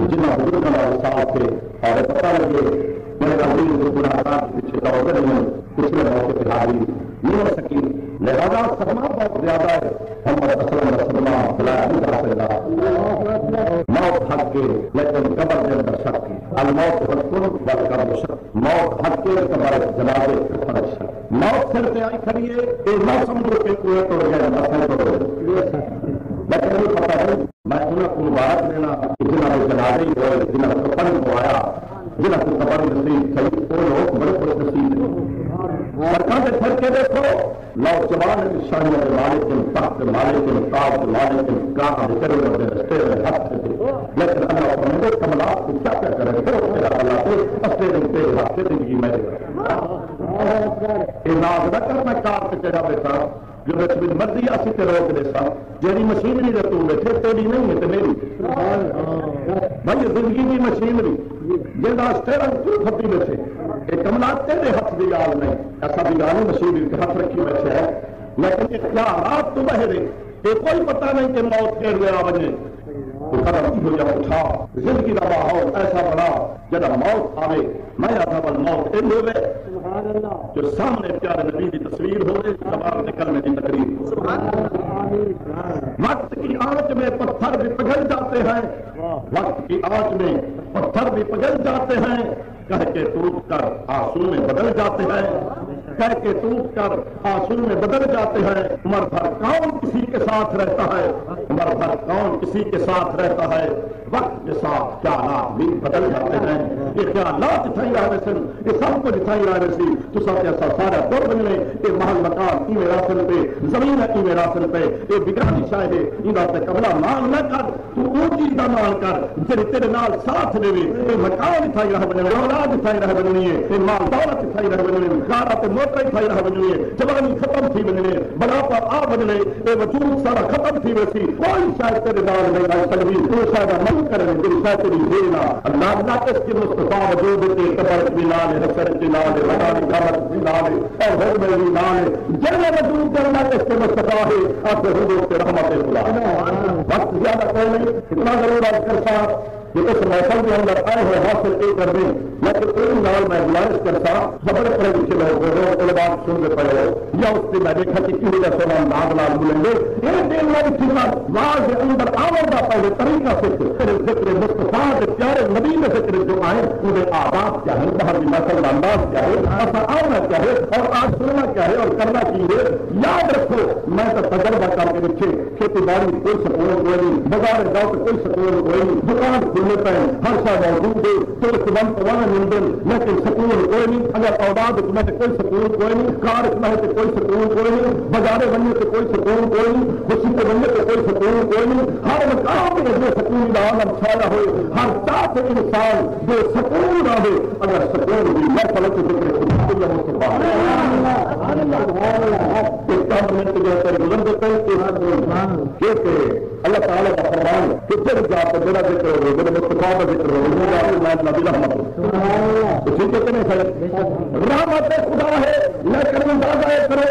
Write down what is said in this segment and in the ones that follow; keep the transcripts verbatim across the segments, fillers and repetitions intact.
جنہاں بزرگاں دا وصال تھئے، اور پتہ لڳے میرے عزیز گناہگار دے پچھے دوڑ رہے ہیں، پچھلے موقع تے حاضری نہیں ہو سکی، لہذا صدمہ بہت زیادہ ہے۔ محمد اسلم دا صدمہ بھلایا نہیں جا سکدا۔ موت حق ہے، لیکن قبر دے اندر شک ہے۔ الموت حق والقبر شک۔ موت حق ہے، قبر، جنازے، کفن شک۔ موت سر تے آئی کھڑی ہے، اے نہ سمجھو کہ کوئی ٹر گئے، اساں ٹر گئے۔ لیکن یہ پتہ نہیں، میں انہاں کو مبارک دینا کہ جنہاں دے جنازے ہی ہوئے، جنہاں کو کفن پوایا، جنہاں کو قبر نصیب تھئی، وہ لوگ بڑے خوش نصیب ہیں۔ سڑکاں تے پھر کے دیکھو، نوجوان ہیں، شاہیاں دے مالک ہیں، تخت دے مالک ہیں، تاج دے مالک ہیں، کاراں دے چڑھے ہوئے ہیں، اسٹیئرنگ ہتھ تے۔ لیکن اللہ فرمائے، کملا تو کیا کیا کرے، پھر تیرا اللہ تے اسٹیئرنگ تیرے ہتھ تے، زندگی میں دے۔ اے ناز نہ کر، میں کار تے چڑھا بیٹھا، جو وچ وچ مرضی آسی تے روک ݙیساں، جیڑھی مشینری دے توں ٻیٹھے، تیݙی نہیں ہے تے میری۔ بھائی، زندگی دی مشینری، جیندا اسٹیئرنگ توں پھدی ٻیٹھے، اے کملا تیݙے ہتھ دی ڳالھ نہیں، ایسا دی ڳالھ نہیں، مشینری تے ہتھ رکھی ٻیٹھے ہے، لیکن اختیارات توں ٻاہر ہے، اے کوئی پتہ نہیں کہ موت کیڑھے ویلے آ ونڄے۔ تو قدم ایہو جا اٹھا، زندگی دا ماحول ایسا بݨا، جݙاں موت آوے، میں آکھاں، ول موت انج ہووے جو سامنے پیارے نبی دی تصویر ہووے، زبان تے کلمے دی تقریر ہووے۔ وقت کی آنچ میں پتھر بھی پگھل جاتے ہیں، وقت کی آنچ میں پتھر بھی پگھل جاتے ہیں، کہہ کے ٹوٹ کر آنسو میں بدل جاتے ہیں، کہہ کے ٹوٹ کر آنسو میں بدل جاتے ہیں۔ عمر بھر کون کسی کے ساتھ رہتا ہے، عمر بھر کون کسی کے ساتھ رہتا ہے، وقت کے ساتھ خیالات بھی بدل جاتے ہیں۔ یہ خیالات اتھائیں رہ ویسن، یہ سب کچھ اتھائیں رہ ویسی۔ تساں تے اساں سارا ٹر ونڄݨے، یہ محل مکان ایویں رہسن پئے، زمین ایویں رہسن پئے، یہ بگاڑی شے ہے، ایندا تکبر مان نہ کر۔ تو اوں چیز دا مان کر جیڑھی تیرے نال ساتھ ݙیوے۔ اے مکان اتھاں ہی رہ ونڄݨے، اولاد اتھاں ہی رہ ونڄݨی ہے، اے مال دولت اتھاں ہی رہ ونڄݨی ہے، کاراں تے موٹر اتھاں ہی رہ ونڄݨی ہے، جوانی ختم تھی ونڄݨی ہے، بڑھاپا آ ونڄݨے، اے وجود سارا ختم تھی ویسی، کوئی شے تیرے نال نہیں رہ سڳدی۔ اے شے دا من کرے جیڑھی شے تیری ہے نہ۔ اللہ نہ عشق مصطفیٰ وجود تے قبر اطمینان ہے، حشر اطمینان ہے، میدان قیامت اطمینان ہے، اور حکم اطمینان ہے۔ جیڑھے وجود دے اندر عشق مصطفیٰ ہے، آکھو حضور تے رحمت خدا۔ وقت زیادہ کوئی نہیں، اتنا ضرور عرض کرساں کہ اس محفل دے اندر آئے ہوئے حاصل اے کر دیں، لیکن اے نال میں گزارش کرساں، خبر پڑھے لکھے لوگ ہو، علماء سن دے پئے ہو، یا اس دے میں دیکھا کہ کیہو جہا سوہݨا انداز نال ٻولیندے، اے دے اللہ دی خدمت، واز دے اندر آوݨ دا پہلے طریقہ سکھ، پھر ذکر مصطفیٰ دے پیارے نبی دے ذکر جو آئے، اوں دے آداب کیا ہیں، باہر دی محفل دا انداز کیا ہے، اساں آوݨا کیا ہے، اور آج سننا کیا ہے، اور کرنا کی ہے۔ یاد رکھو، میں تاں تجربہ کر کے ݙٹھے، کھیتی باڑی کوئی سکون کوئی نہیں، بازار جاؤ تو کوئی سکون کوئی نہیں، دکان کھلے پئے، ہر شے موجود ہے، دوست ونڄ تو ونڄ ملدن، لیکن سکون کوئی نہیں۔ اگر اولاد وچ میں تے کوئی سکون کوئی نہیں، کار وچ میں تے کوئی سکون کوئی نہیں، بازارے ونڄے تے کوئی سکون کوئی نہیں، خوشی تے ونڄے تے کوئی سکون کوئی نہیں۔ ہر مقام تے اجے سکون دا عالم چھایا ہوئے، ہر جا تے انسان بے سکون رہے۔ اگر سکون دی محفل تے ذکر خدا، اللہ مصطفیٰ، ایک کم منٹ جو تیرے گزر دیتے ہیں، اس کیونکہ اللہ تعالیٰ دا فرمان کہ جڑی ذات تے میرا ذکر ہوئے، میرے مصطفیٰ دا ذکر ہوئے، وہ ذات میں اللہ دی رحمت ہو۔ تو ٹھیک ہے کہ نہیں سر؟ رحمت خدا ہے، لیکن اندازہ یہ کرو،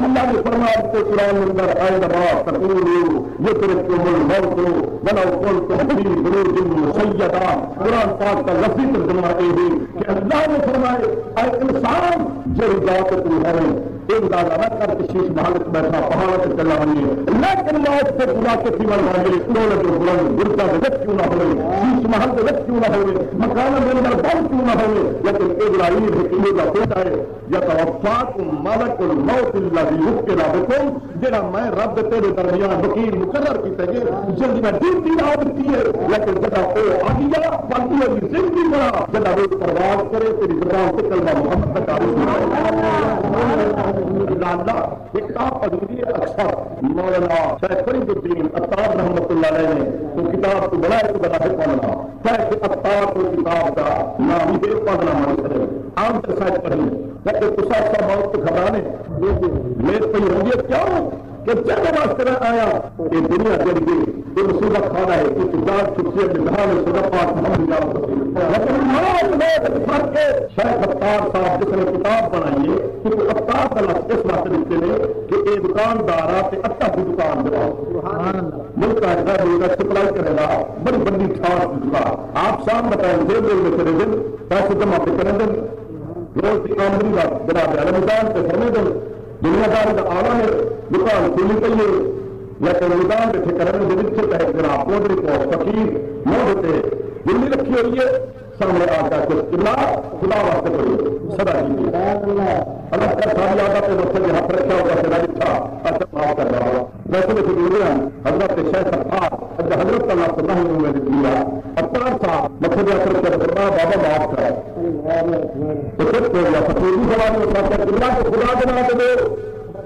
اللہ نے فرمان کے قرآن اندر آئے، ما تقولوا یدرککم الموت ولو کنتم فی بروج مشیدہ۔ قرآن پاک دا لفظی ترجمہ یہ ہے کہ اللہ نے فرمائے، اے انسان، جڑی ذات تو ہوئے، اے اندازہ نہ کر کہ شیش محل وچ بیٹھا پہاڑ تے چلا ونڄے، لیکن موت تے بلا کتھی ول ونڄے، دولت جو بلند برجاں دے وچ کیوں نہ ہوئے، شیش محل دے وچ کیوں نہ ہوئے، مکان دے اندر بند کیوں نہ ہوئے، لیکن عزرائیل ایک ایہو جا فرشتہ ہے، یتوفاکم ملک الموت الذی وکل بکم، جڑا میں رب تے تیرے درمیان وکیل مقرر کیتے گئے، جن دی میں ڈیوٹی لا دتی ہے، لیکن جدا او آ گیا، ول او دی زندگی بنا، جدا وہ پرواز کرے، تیری زبان تے کلمہ محمد دا جاری سنائے۔ لالا، یہ کتاب پڑھی دی ہے اکثر، مولانا شیخ فرید الدین عطار رحمۃ اللہ علیہ نے وہ کتاب کو بنائے تو بنا ہے پڑھنا۔ شیخ عطار کو کتاب دا نام ہی ہے پڑھنا مانی سرے۔ عام تے شاید پڑھی، لیکن تسا سب موت کو گھبرانے، لیٹ پئی ہوندی ہے، کیوں؟ کہ جیندے واسطے میں آیا، اے دنیا جڑ گئی، اے مصیبت خانہ ہے، اے جان چھٹی ہے، جہان ہے، صدا پاک محمد جان۔ لیکن موت، موت فرق ہے، شیخ عطار صاحب جس نے کتاب بنائی ہے، کیونکہ عطار دا لفظ اس واسطے لکھتے نے کہ اے دکاندار آ تے عطر دی دکان دے۔ سبحان اللہ۔ ملک ہے، غیر ملک ہے، سپلائی کرے دا، بڑی بڑی ٹھاس دی دکان۔ آپ شام دا ٹائم دے دے میں کرے دن، پیسے جمع تے کرے دن، روز دی آمدنی دا جناب عالم جان تے فرمے دن۔ دنیا داری دا عالم ہے، دکان کھلی پئی ہے، لیکن میدان دے ٹھکرن دے وچ تے جناب پودری کو فقیر موڑ تے جلی رکھی ہوئی ہے۔ سامنے آ کے آکھے، "قبلہ، خدا واسطے کوئی صدا کیتی۔" اللہ کر ساری عادت ہے، مقصد ہتھ رکھیا ہوگا، صدا ڈٹھا، اچھا معاف کر بابا۔ ویسے ویسے جڑدے ہیں، حضرت شیخ عطار، اڄ حضرت اللہ صلی اللہ علیہ وسلم دیا، عطار صاحب مقصد ہتھ رکھیا، فرمایا، "بابا معاف کر۔" تو چپ ہو گیا، فقیر دی سوال میں ساتھ قبلہ کو خدا بنا کے دو،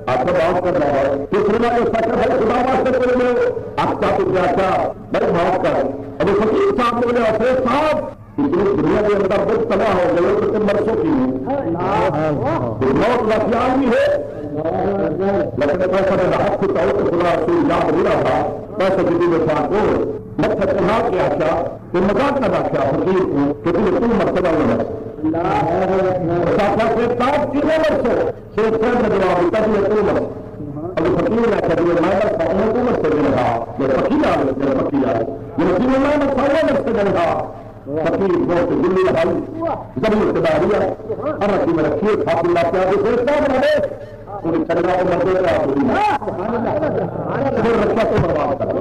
آخر معاف کر بابا۔ تیسرے بار اس کا بھائی خدا واسطے کوئی دو، آخر تو کیا کیا، بھائی معاف کر۔ اب فقیر صاحب نے بولے، "اشرف صاحب، اتنی دنیا کے اندر مبتلا ہو گئے ہو تو تم مرسو کیوں نہیں؟ موت کا خیال بھی ہے۔" لیکن پیسہ میں ہاتھ کھٹاؤ تو خدا رسول یاد نہیں رہا۔ پیسہ جدی میں پاک ہو، متھے چڑھا کے آخیا، تو مذاق نہ آخیا فقیر کو کہ تجھے تو مرتبہ نہ مرسو۔ آخیا، "شیخ صاحب، کیوں مرسو؟" شیخ صاحب نے جواب دیتا، "تجھے تو مرسو۔" ابھی فقیر نے آخیا، "جی میں مرسا، انہیں تو مرسے جنہا، یہ فقیر آ گئے، یہ فقیر آ گئے، یہ فقیر میں مرسا، انہیں مرسے جنہا۔" فقیر بہت گلی لہائی، زمین تے ڈاہیا، ارا کی میں رکھیے، کھا پی لا کے آگے پھر کیا بنا دے؟ پوری چنگا تو مردے پہ آپ ہوئی۔ پھر رکھا تو برباد کر۔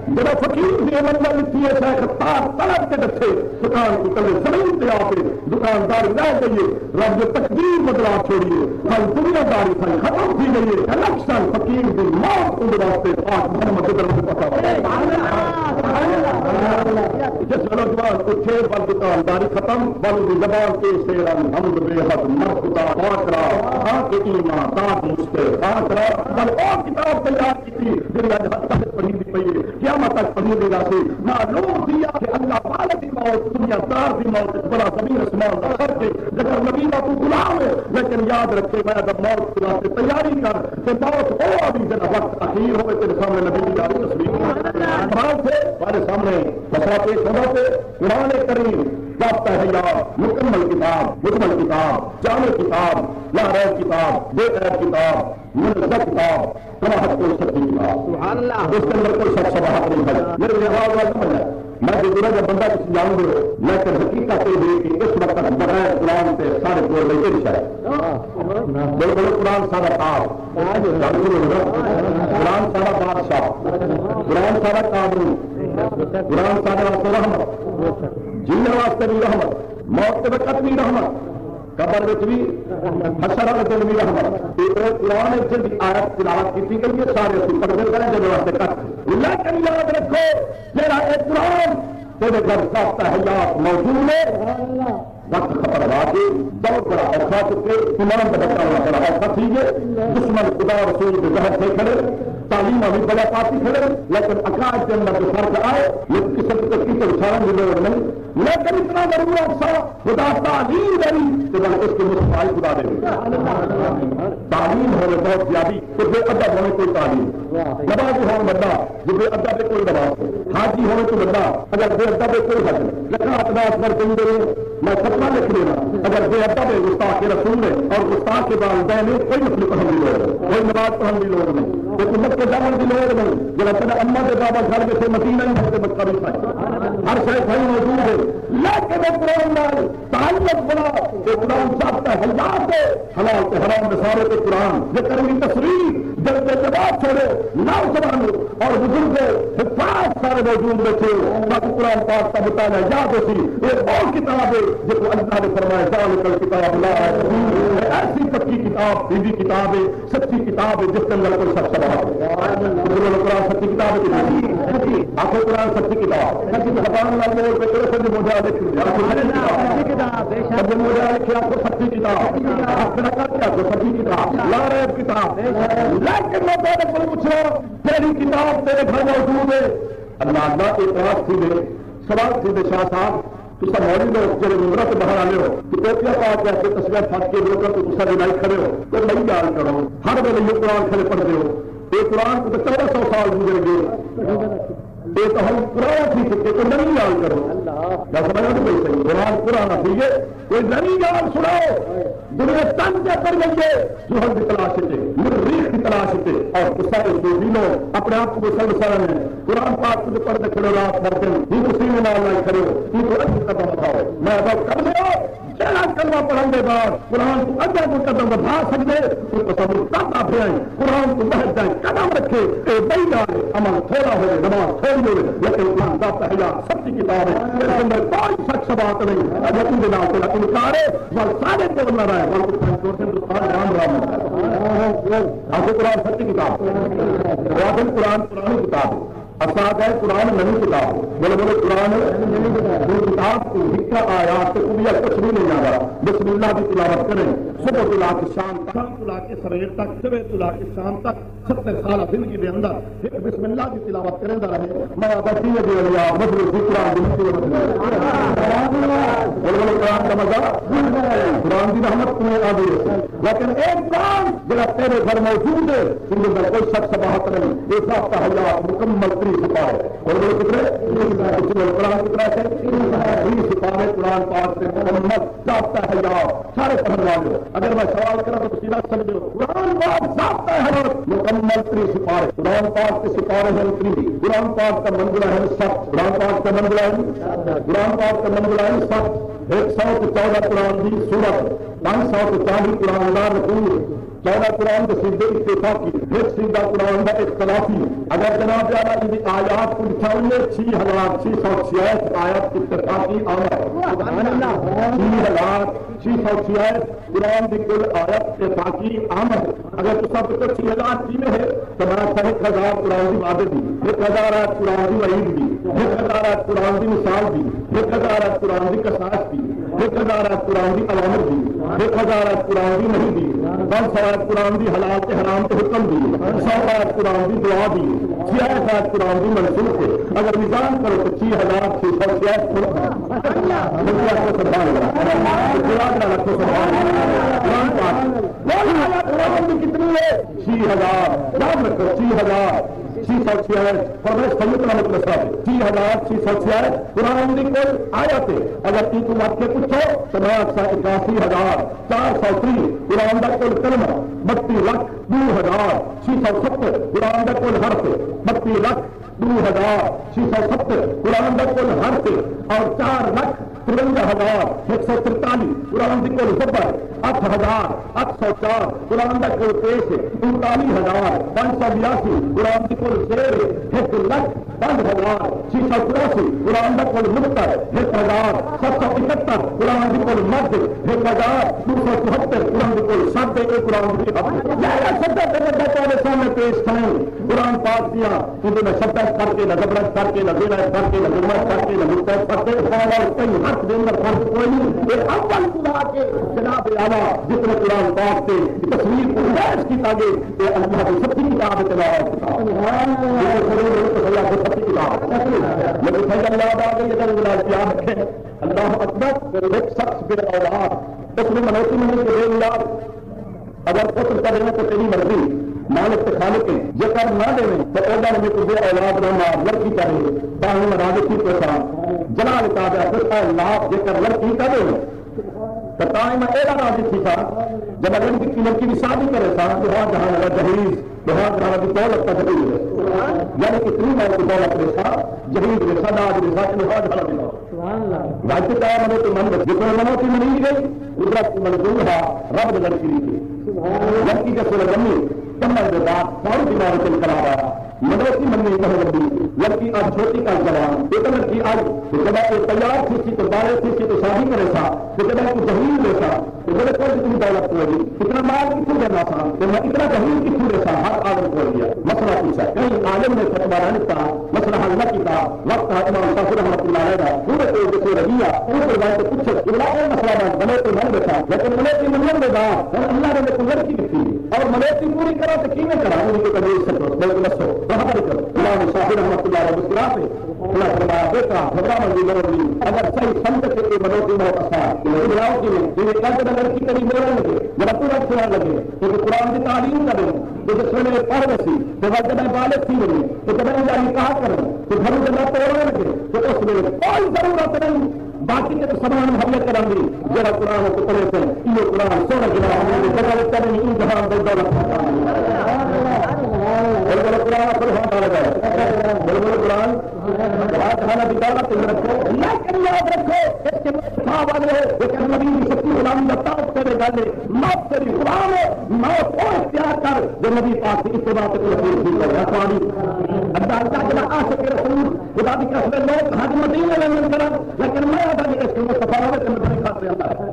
جب فقیر نے منزل لکھی ہے، شیخ تار طلب کے دسے، دکان کو تلے زمین تے آ کے دکانداری رہ گئی ہے۔ رب جو تقدیر بدلا چھوڑیے، ساری دنیا داری ساری ختم تھی گئی ہے۔ الیکشن فقیر دی موت اون واسطے پاک محمد دی طرف پکا ہوا ہے۔ جس ویلے جوان اٹھے، ول دکانداری ختم، ول دی زبان تے شعر الحمد بے حد مر خدا پاک را، آ کے ایمان داد مجھ تے خاک را، ول او کتاب تیار کیتی، جڑی اج حد تک پڑھی دی پئی ہے۔ قیامت تک پڑھی دی راسی۔ معلوم تھیا کہ اللہ والے دی موت، دنیا دار دی موت، بڑا زمین اسمان دا فرق ہے۔ جگر نبی دا تو غلام ہے، لیکن یاد رکھے، میں جب موت کے واسطے تیاری کر، تے موت او آوی جڑا وقت اخیر ہوئے، تیرے سامنے نبی دی آوی تصویر۔ قرآن سے، تیرے سامنے مسئلہ پیش ہوندا پے، قرآن کریم، ضابطہ حیات، مکمل کتاب، مجمل کتاب، جامع کتاب، لا ریب کتاب، بے عیب کتاب، منزہ کتاب، صباحت کوئی سچی کتاب۔ سبحان اللہ۔ اس کے اندر کوئی شک شباہت نہیں ہے۔ میرے لحاظ والا بندہ ہے۔ میں جو برا جب بندہ کسی جان دے، لیکن حقیقت یہ ہے کہ اس وقت بغیر قرآن سے سارے بول رہے ہیں شاید۔ بول بولو، قرآن سارا تاج۔ جان سنو نا۔ قرآن سارا بادشاہ۔ قرآن سارا قانون۔ قرآن سارا واسطے رحمت۔ جن واسطے بھی رحمت۔ موت کے وقت بھی رحمت۔ قبر وچ وی، حشر والے دن وی رحمت۔ تے او قرآن وچ جیڑھی آیت تلاوت کیتی گئی ہے، سارے اسی پڑھدے پئے جیندے واسطے کٹ۔ لیکن یاد رکھو، جیڑھا اے قرآن تیرے گھر ضابطہ حیات موجود ہے، وقت خطرناک ہے، دور بڑا اوکھا چکے، ایمان دا بچاونا بڑا اوکھا تھی گئے، دشمن خدا رسول دے زہر کھے کھڑے، تعلیماں وی بڑا پاتی کھڑے، لیکن عقائد دے اندر جو فرق آئے، یہ قسم تے کیتے اٹھاوݨ دی لوڑ نہیں۔ لیکن اتنا ضرور آکھساں، خدا تعلیم ݙیوی تے ول اس کوں مصطفی خدا ݙیوی۔ تعلیم ہووے بہت زیادی، تے بے ادب ہووے کوئی تعلیم۔ نمازی ہووے وݙا، جو بے ادب ہے کوئی نماز۔ حاجی ہووے تو وݙا، اگر بے ادب ہے کوئی حج نہیں۔ زکوٰۃ دا اکبر کہیں دے، میں فتویٰ لکھ ݙینا، اگر بے ادب ہے، گستاخ رسول ہے اور گستاخ والدین ہے، کوئی نفل پڑھݨ دی لوڑ نہیں، کوئی نماز پڑھݨ دی لوڑ نہیں، کوئی مکے جاوݨ دی لوڑ نہیں۔ جیڑھا تیݙا اماں تے بابا گھر وچ مدینہ ہی ہے تے مکہ وی سائیں۔ ہر شے سائیں موجود ہے، لیکن قرآن نال تعلق بنا، اے قرآن ضابطہ حیات ہے، حلال تے حرام دے سارے تے قرآن دے کرمی تصویر، جلد جواب چھوڑو، نوجوانوں اور بزرگوں، حفاظ سارے موجود بیٹھے ہو، تاکہ قرآن پاک دا مطالعہ یاد ہو سی۔ اے او کتاب ہے جس کو اللہ نے فرمایا، "ذالک الکتاب لا ریب فیہ"، اے ایسی پکی کتاب، سیدھی کتاب ہے، سچی کتاب ہے جس کے اندر کوئی شک شبہہ نہیں۔ تو بولو، قرآن سچی کتاب ہے کہ نہیں؟ آخو قرآن سچی کتاب۔ سچی کتاب۔ زبان نال بول کے کرو، سچی موجہ لکھ دے۔ آخو سچی کتاب۔ سچی کتاب، بے شک۔ سچی موجہ لکھ کے آخو سچی کتاب۔ سچی کتاب۔ آخر کر کے آخو سچی کتاب۔ لا ریب کتاب۔ بے شک۔ لیکن میں تیرے کو پوچھ رہا ہوں، تیری کتاب تیرے گھر موجود ہے۔ اللہ اللہ اعتراض تھی دے، سوال تھی دے شاہ صاحب۔ تساں مولوی لوگ جڑے ممبراں تے ٻاہر آندے ہو تے ٹوپیاں پا کے اپݨے تسبیحاں پھٹ کے لوکاں کوں غصہ دلائی کھڑے ہو، تے ٻئی ڳالھ کرو، ہر ویلے ایہو قرآن کھڑے پڑھدے ہو۔ اے قرآن کوں تے چودہ سو سال گزر ڳئے، اے تاں ہݨ پراݨا تھی چکے، کوئی نویں ڳالھ کرو۔ ڳالھ سمجھ آندی پئی؟ صحیح، قرآن پراݨا تھی ڳئے، کوئی نویں ڳالھ سݨاؤ۔ دنیا تنگ تے پئی ویندے، جوہر دی تلاش اچ، مریخ دی تلاش اچ، اور تساں اے صوفی لوگ اپݨے آپ کوں سمجھ سمجھݨ، قرآن پاک کوں پڑھدے کھڑے ہو رات بھر دن، ایں کوں سینے نال لائے کھڑے ہو، ایں کوں اڳے قدم ودھاؤ۔ میں ادا کر لیا، جیڑھا کلمہ پڑھݨ دے بعد قرآن کوں اڳے کوئی قدم ودھا سڳدے، او قسم کھادا پیا ہے، قرآن کوں بہت جائیں قدم رکھے، اے ٻئی ڳالھ ہے، عمل تھوڑا ہووے، نماز تھوڑی ہووے، لیکن قرآن ذات حیات سچی کتاب ہے، اس اندر کوئی شک شبہت نہیں۔ اگر ایندے نال تیرا انکار ہے، ول سارے کول نہ رہے، ول اتھاں چھوڑ دے، قرآن رام رام ہے۔ آکھو قرآن سچی کتاب ہے۔ قرآن، قرآن پرانی کتاب ہے۔ اساں آکھیا قرآن نویں کتاب ہے۔ بولو، بولو، قرآن نویں کتاب ہے۔ کتاب کوں ہک آیات تے کبھی کچھ بھی نہیں آندا۔ بسم اللہ دی تلاوت کریں، صبح تو لا کے شام تک، شام تو لا کے سویر تک، سویر تو لا کے شام تک، ستر سالہ زندگی دے اندر ہک بسم اللہ دی تلاوت کریندا رہے، میں آکھیا جی علی آپ مجلس دی قرآن دی مجلس دی۔ بولو، بولو، قرآن دا مزہ، قرآن دی رحمت کیویں آندی ہے۔ لیکن اے قرآن جڑا تیرے گھر موجود ہے، ایندے اندر کوئی شک شبہت نہیں، اے ضابطہ حیات مکمل تریہہ سپارے۔ بولو، بولو، کتنے؟ قرآن کتنا ہے؟ تریہہ سپارے قرآن پاک دے مکمل ضابطہ حیات۔ سارے پڑھݨ والے ہو، اگر میں سوال کراں تو تسی ݙس سڳدے ہو، قرآن پاک ضابطہ حیات مکمل تریہہ سپارے، قرآن پاک دے سپارے ہیں تریہہ، قرآن پاک دا منزلہ ہے ست، قرآن پاک دا منزلہ ہے، قرآن پاک دا منزلہ ہے ست، ہک سو تے چودہ قرآن دی سورت، پنج سو تے چالیہہ قرآن دا رکوع، چودہ قرآن دے سجدے اتفاقی، ہک سجدہ قرآن دا اختلافی۔ اگر جناب اعلیٰ جی دی آیات کوں ݙٹھا ونڄے، چھی ہزار چھی سو چھیاہٹھ آیات اتفاقی آمد۔ سبحان اللہ۔ چھی ہزار چھی سو چھیاہٹھ قرآن دی کل آیت تے باقی آمد۔ اگر تساں پچھو چھی ہزار کیویں ہے، تو میں آکھاں ہک ہزار قرآن دی وعدے دی، ہک ہزار آیت قرآن دی وعید دی، ہک ہزار آیت قرآن دی مثال دی، ہک ہزار آیت قرآن دی قصاص دی، ہک ہزار آیت قرآن دی اوامر دی، ہک ہزار آیت قرآن دی نہی دی، پنج سو آیت قرآن دی حلال تے حرام تے حکم دی، سو آیت قرآن دی دعا دی، چھیاہٹھ آیت قرآن دی منسوخ ہے۔ اگر میزان کرو تو چھی ہزار چھی سو چھیاہٹھ قرآن۔ بلکہ آکھو سبحان اللہ۔ قرآن نال آکھو سبحان اللہ۔ قرآن پاک۔ بولو، آیت قرآن دی کتنی ہے؟ چھی ہزار۔ یاد رکھو، چھی ہزار چھی سو چھیاہٹھ۔ فرمائش سید رحمت اللہ صاحب، چھی ہزار چھی سو چھیاہٹھ قرآن دی کل آیت ہے۔ اگر تیکوں ودھ کے پچھو تو میں آکھساں اکاسی ہزار چار سو تریہہ قرآن دا کل کلمہ، بتی لکھ ݙو ہزار چھی سو ستر قرآن دا کل حرف ہے، بتی لکھ ݙو ہزار چھی سو ستر قرآن دا کل حرف ہے، اور چار لکھ ترونجا ہزار ہک سو ترتالی قرآن دی کل زبر ہے، اٹھ ہزار اٹھ سو چار قرآن دا کل پیش ہے، انتالی ہزار پنج سو بیاسی قرآن دی کل زیر ہے، ہک لکھ پنج ہزار چھی سو چوراسی قرآن دا کل مقتر، ہک ہزار ست سو اکہتر قرآن دی کل مد، ہک ہزار ݙو سو چوہتر قرآن دی کل شد ہے، اے قرآن دی حد ہے۔ ظاہر ہے، شدت تے مدت تہاݙے سامݨے پیش تھئن۔ قرآن پاک دیاں ایندے نہ شدت فرق ہے، نہ زبرت فرق ہے، نہ زیرت فرق ہے، نہ ضمت فرق ہے، نہ نقطہ فرق ہے، اور کئی حرف دے اندر فرق کوئی نہیں۔ اے اول کوں لا کے جناب اعلیٰ جتنے قرآن پاک تے تصویر کو پیش کیتا گئے، اے اللہ دی سچی کتاب ہے، تلاوت کتاب۔ سبحان اللہ۔ یہ تو ضرور ہے، تو اللہ کی سچی کتاب ہے۔ لیکن بھائی اللہ دا آگے یہ دل بلال پیار رکھے۔ اللہ اکبر۔ ایک شخص بے اولاد، اس نے منوتی منی کے بے اولاد، اگر پتر چاہے تو تیری مرضی، مالک تے خالق ہے، جے کر نہ دے تو اودا نے کو بے اولاد نہ مار، لڑکی چاہے، باہوں راضی کی پیسہ، جلال تابع، اے اللہ، جے کر لڑکی کا دے، تو تائیں میں ایڈا راضی تھی تھا، جب اگر کی لڑکی کی شادی کرے تھا، تو ہاں جہاں لگا جہیز، تو ہاں جہاں کی دولت کا جہیز ہے۔ یعنی اتنی میں کو دولت دے تھا، جہیز دے تھا، داج دے تھا، تو ہاں جہاں کی دولت۔ سبحان اللہ۔ وقت کا منوتی من، جس میں منوتی منی گئی، قدرت کو منظور ہے، رب نے لڑکی دی تھی۔ سبحان اللہ۔ لڑکی کے سورج امی، کمر دے بعد، فوری دماغ کے انقلاب آیا۔ منوتی منی بہت وڈی، لڑکی اج چھوٹی کا جوان، ایک لڑکی اج، تے جب اے تیار تھی سی، تے بالغ تھی سی، تے شادی کرے سا، تے جب کو جہیز دے سا، تے میرے کول اتنی دولت کوئی نہیں، اتنا مال کتھوں دینا سا، تے میں اتنا جہیز کتھوں دے سا، ہر عالم کول گیا۔ مسئلہ پوچھا، کہیں عالم نے فتویٰ نہ دیتا، مسئلہ حل نہ کیتا، وقت ہے امام شافعی رحمۃ اللہ علیہ دا، پورے پیش دے رہیا، اوں پر وائے تے پچھے، قبلہ اے مسئلہ میں بنے تو نہ بیٹھا، لیکن بنے تے منن دے بعد، ہن اللہ نے میکوں لڑکی دتی، اور منوتی پوری کرا تے کیویں کرا، اوں دی تجویز سکھو، میرے کوں دسو، برابر کرو۔ امام شافعی رحمۃ اللہ علیہ مسکرا تے اللہ فرمایا، بیٹا، گھبراوݨ دی لوڑ نہیں، اگر صحیح سمجھ تے اے ودو تے بہت آسان۔ گھبراؤ کیوں؟ جیویں کل جݙاں لڑکی تیݙی ٻولݨ لڳے، جݙاں توں رکھݨ لڳے، تے قرآن دی تعلیم کرے، تے جس ویلے پڑھ ویسی، تے ول جݙاں بالغ تھی ونڄے، تے جݙاں ایندا نکاح کرن، تے گھروں جݙاں توڑݨ لڳے، تے اس ویلے کوئی ضرورت نہیں باقی تے سامان مہیا کرݨ دی، جیڑھا قرآن کوں پڑھے سن، ایہو قرآن سوہݨا جناب دے بدل کرے، ایں جہان دے دولت۔ بولو، بولو، قرآن آکھو، سبحان اللہ۔ بولو، بولو، قرآن۔ ہر جہان دی دولت یاد رکھو، لیکن یاد رکھو، اجتماع اٹھا والے ہو، لیکن نبی دی سچی غلامی دا تعارف تیرے گل ہے، موت تیری غلام ہے، موت او اختیار کر جو نبی پاک دی اتباع تے تو رسول تھی کرے۔ اخوانی، اللہ، اللہ جڑا عاشق رسول، خدا دی قسم ہے، لوگ حج مدینے ویندے کرن، لیکن میں آدھا جی عشق مصطفیٰ ہوے تے میں بڑے خاطر اندر۔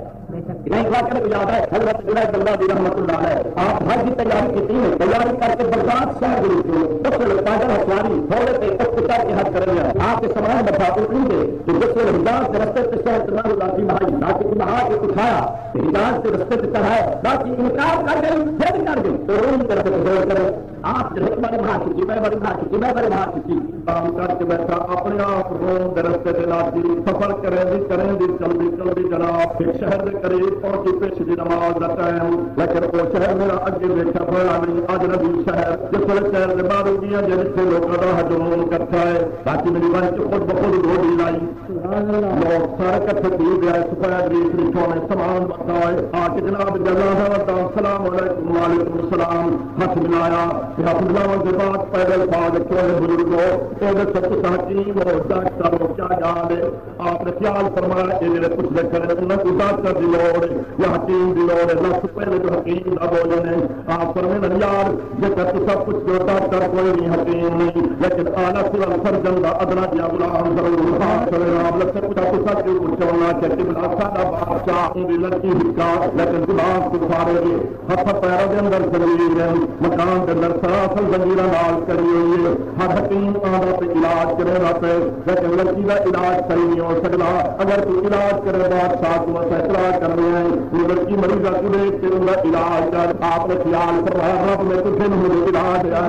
میں ایک واقعہ کو یاد ہے، حضرت جنید بغدادی رحمۃ اللہ علیہ، آپ حج کی تیاری کی تھی، تیاری کر کے بغداد شہر کے لیے اس ویلے پیدل ہتھیاری گھوڑے تے اٹھ کے چڑھ کے حج کرے گیا۔ آپ کے سامان بٹھا اٹھ نہیں دے، تو جس ویلے حجاز کے رستے تے شہر کے نارو لاتی بھائی، لاتی بہا کے اٹھایا، حجاز کے رستے تے چڑھایا، باقی انکار کر گئی، ضد کر گئی، تو روم کے رستے تے زور کرے۔ آپ نے ایک باری بہا چکی، میں باری بہا چکی، میں باری بہا چکی۔ کام کر کے بیٹھا، اپنے آپ روم دے رستے تے لاتی۔ سفر کریں دی، کریں دی، چلدی، چلدی جناب، ایک شہر دے قریب پہنچی، پیش دی نماز دا ٹائم، لیکن او شہر میرا اگے ویکھیا ہویا نہیں، اجنبی شہر، جس ویلے شہر دے باہروں گیا جے جتھے لوکاں دا ہجوم اکٹھا ہے، باقی میری بھائی خود بخود گوڈی لائی۔ لوگ سارے کٹھے تھی ڳئے، سفید ریش رکھوݨے، سامان ودا ہے۔ آ کے جناب جلال ہے، ودا، السلام علیکم، وعلیکم السلام، ہتھ ملایا۔ تے ہتھ ملاوݨ دے بعد پیدل پا رکھے ہوئے بزرگو، اے ݙسو تساں حکیم ہو، ڈاکٹر ہو، کیا ڳالھ ہے؟ آپ نے خیال فرمایا، اے جڑے پچھدے کھڑے انہاں کوں ڈاکٹر دی لوڑ ہے یا حکیم دی لوڑ ہے؟ لس پہلے جو حکیم دا بولے نے، آپ فرمیندن، یار، جیکر تساں پچھدو ڈاکٹر کوئی نہیں، حکیم نہیں، لیکن اعلیٰ سول سرجن دا ادنا جیہا غلام ضرور ہا۔ سویرے آپ لکھے پچھا، تساں کیوں پچھو؟ انہاں آکھیا، قبلہ، ساݙا بادشاہ، اوندی لڑکی ہکا، لیکن دماغ توں فارغ ہے، ہتھ پیراں دے اندر زنجیر ہے، مکان دے اندر سراسر زنجیراں نال کڑی ہوئی ہے۔ ہر حکیم آندا پئے علاج کریندا پئے، لیکن لڑکی دا علاج صحیح نہیں ہو سڳدا۔ اگر توں علاج کرے بادشاہ کوں، اساں اطلاع کرݨی ہے۔ ہݨ لڑکی مریضہ کوں ݙیکھ کے اوندا علاج کر۔ آپ نے خیال فرمایا، رب نے تجھے نوں مجھے علاج ہے۔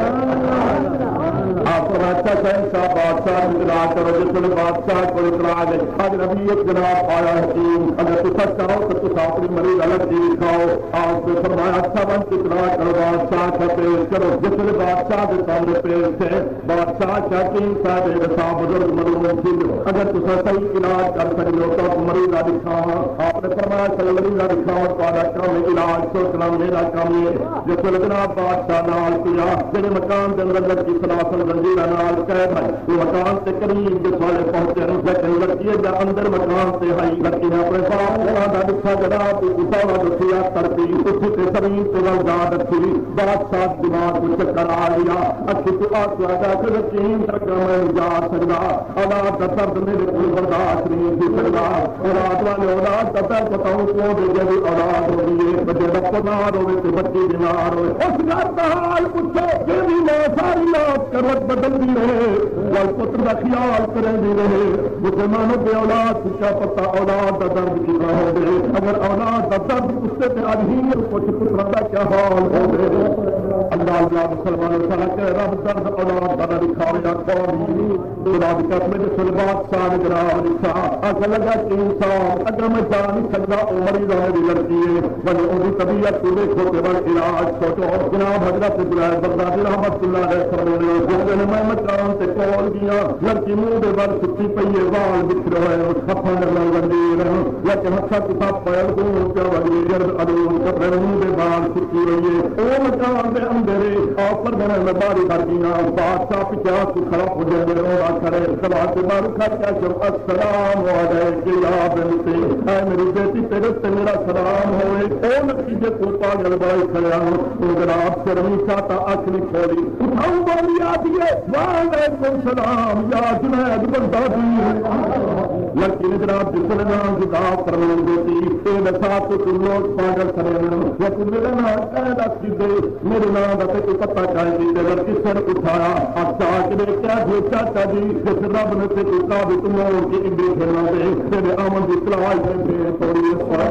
آپ فرمایا، اچھا شہنشاہ، بادشاہ کوں اطلاع کرو۔ جس ویلے بادشاہ کوں اطلاع گئی، اجنبی ایک جناب آیا حکیم، اگر تساں چاہو تو تساں اپݨی مریضہ لڑکی کھاؤ۔ آپ نے فرمایا، اچھا ونڄ اطلاع کرو، بادشاہ کوں پیش کرو۔ جس ویلے بادشاہ دے سامنے پیش تھئے، بادشاہ آکھیا، حکیم صاحب، اے ݙسا بزرگ، مظلوم تھی ڳیو، اگر تساں صحیح علاج کر سڳدے ہو تاں مریضہ ݙکھاواں۔ آپ نے فرمایا، چلو مریضہ ݙکھاؤ، تہاݙا کم ہے علاج سوچݨا، میݙا کم ہے۔ جس ویلے جناب بادشاہ نال پیا، جیڑھے مکان دے اندر لڑکی سلاسل زنجیراں نال قید ہے، او مکان تے قریب جس ویلے پہنچے، لیکن لڑکی اڄاں اندر مکان تے ہئی۔ لڑکی نے اپݨے باپ ہوراں دا ݙٹھا، جناب دی اتاوݨ ݙٹھی، تڑپی، اٹھی تے زمین تے ول جا ݙٹھی۔ بادشاہ دماغ کوں چکر آ ڳیا، اکھیں توں آنسو آ ڳئے، یقین کر کے میں نہیں جا سڳدا، اولاد دا درد میݙے کول برداشت نہیں تھی سڳدا، اولاد والے اولاد دا درد بتاؤں کون دے، جیڑھی اولاد ہوندی ہے، بچے دا پتر ہووے تے بچی بیمار ہووے، اس گھر دا حال پچھو، جیڑھی ماں ساری رات کروٹ بدلدی رہے، ول پتر دا خیال کریندی رہے۔ مسلمانوں، بے اولاد کوں کیا پتہ اولاد دا درد کتنا ہوندے۔ اگر اولاد دا درد اس تے تے اڄ ہی کچھ پتراں دا کیا حال ہوندے۔ اللہ، اللہ مسلمانوں، سارا کہ رب درد اولاد دا نہ ݙکھاوے۔ آکھو آمین۔ خدا دی قسم، جس ویلے بادشاہ نے جناب ݙٹھا، آکھݨ لڳا، حکیم صاحب، اگر میں جا نہیں سڳدا، او مریضہ میݙی لڑکی ہے، ول اوندی طبیعت کوں ݙیکھو تے ول علاج سوچو۔ جناب حضرت جنید بغدادی رحمت اللہ علیہ فرمیندے، جس ویلے میں مکان تے کول ڳیا، لڑکی منہ دے ول ستی پئی ہے، وال بکھرے ہوئے ہن، ہتھاں دے ول زنجیر ہن، لیکن ہتھاں کوں سب پئے، خون پیا وڳدے، گرد آلود کپڑے، منہ دے ول ستی ہوئی ہے۔ او مکان دے اندر ہے، آفر بݨے، میں ٻاہر کر ڳیا۔ بادشاہ پچھے آ کے کھڑا ہو ڳیا، میݙے روندا کھڑے، سلام تے ٻاہر کھڑ کے آکھیا، السلام علیک یا بنتی، اے میݙی بیٹی، تیݙے تے میݙا سلام ہووے۔ او نتیجے کوں پاڳل بݨائی کھڑے ہن۔ او جناب سر نہیں چاتا، اکھ نہیں کھولی۔ اتھاؤں بولی آتی ہے، وعلیکم السلام یا جنید بغدادی۔ لیکن جناب، جس ویلے ناں خطاب فرمائی بیٹی، اے ݙسا تو توں لوک پاگل کھڑے ہن، یا توں میرا ناں کائیں ݙس ݙتے؟ میرے ناں دا تے کوئی پتہ کائیں ݙتے؟ اگر کسے نے اٹھایا، ہتھ چا کے ݙیکھیا، جی چاچا جی، جس رب نے تیکوں ثابت موڑ کے اگے پھرنا دے، تیرے آمن دی تلاش دے پھر توڑی اس پر۔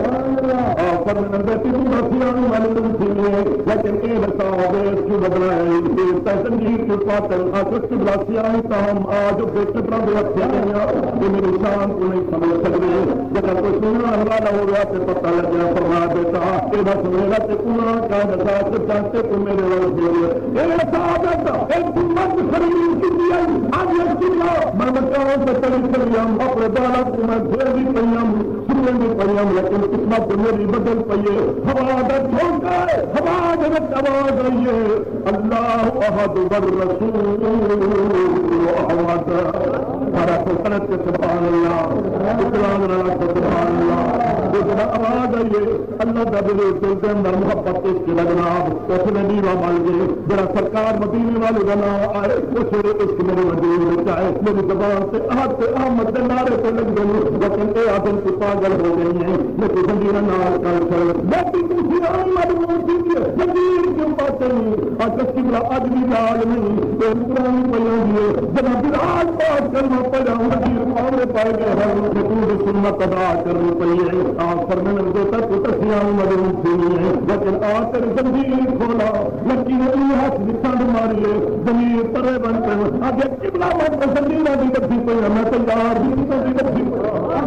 آ فرمایا، بیٹی توں ݙس، سیاݨی والی توں تھی ہے، لیکن اے ݙسا، ویس کیوں بدلائے؟ اے تاں زنجیر کیوں پاتل؟ آ قبلہ، سیاݨی تاں ہم آج اتھے قبرہ دے ہتھے گئیاں، اے میری شان کوں نہیں سمجھ سڳدے۔ جݙاں کوئی سݨݨ والا ہویا تے پتہ لڳیا، فرمایا، بیٹا، اے ݙس میرا تے انہاں دا نجات جانتے کوں میرے ول بھیجے۔ اے صحابہ، اے قیمت خرید کیتی ہے۔ آج یہ قبلہ میں مکان تے چلی چلی ہم، اپݨے بالاں کوں میں گھیردی پئی ہم، سمجھدی پئی ہم، لیکن قسمت میری بدل پئی ہے۔ ہوا دا جھونکا ہے، ہوا دے وچ آواز آئی ہے، اللہ احد والرسول احمد۔ سارا سلطنت کے سبحان اللہ، اقرار والا سبحان اللہ۔ یہ جڑا آواز آئی ہے، اللہ دا دل، دل دے اندر محبت عشق دا جناب، اس نے دیوا بن گئے۔ جڑا سرکار مدینے والے دا نام آئے، اس ویلے عشق میرے وجود وچ آئے، میری زبان تے احد تے احمد دے نعرے تے لڳدے نے، لیکن اے آدم تو پاگل ہو گئی ہیں، میں تو زنجیراں نال کر چھوڑ۔ بیٹی توں سیاݨی والی موت دی ہے، زنجیر کیوں پاتے نہیں؟ اج قبلہ اج دی ڳالھ نہیں، اے پراݨی پئی ہوندی ہے۔ جݙاں بلال پاک کلمہ پڑھیا، زنجیر پاوے پائے گئے ہن، رسول دی سنت ادا کرنی پئی ہے۔ آپ فرماندے، تک تو سیاݨی والی موت دی نہیں ہے، لیکن آ تیری زنجیر کھولا۔ لکی نے ایں ہتھ دی ٹنڈ ماری ہے، زمین ترے بن پئے۔ آکھیا، قبلہ میں پسندیدہ دی ٻدھی پئی ہاں، میں تیار دی دی ٻدھی پئی ہاں۔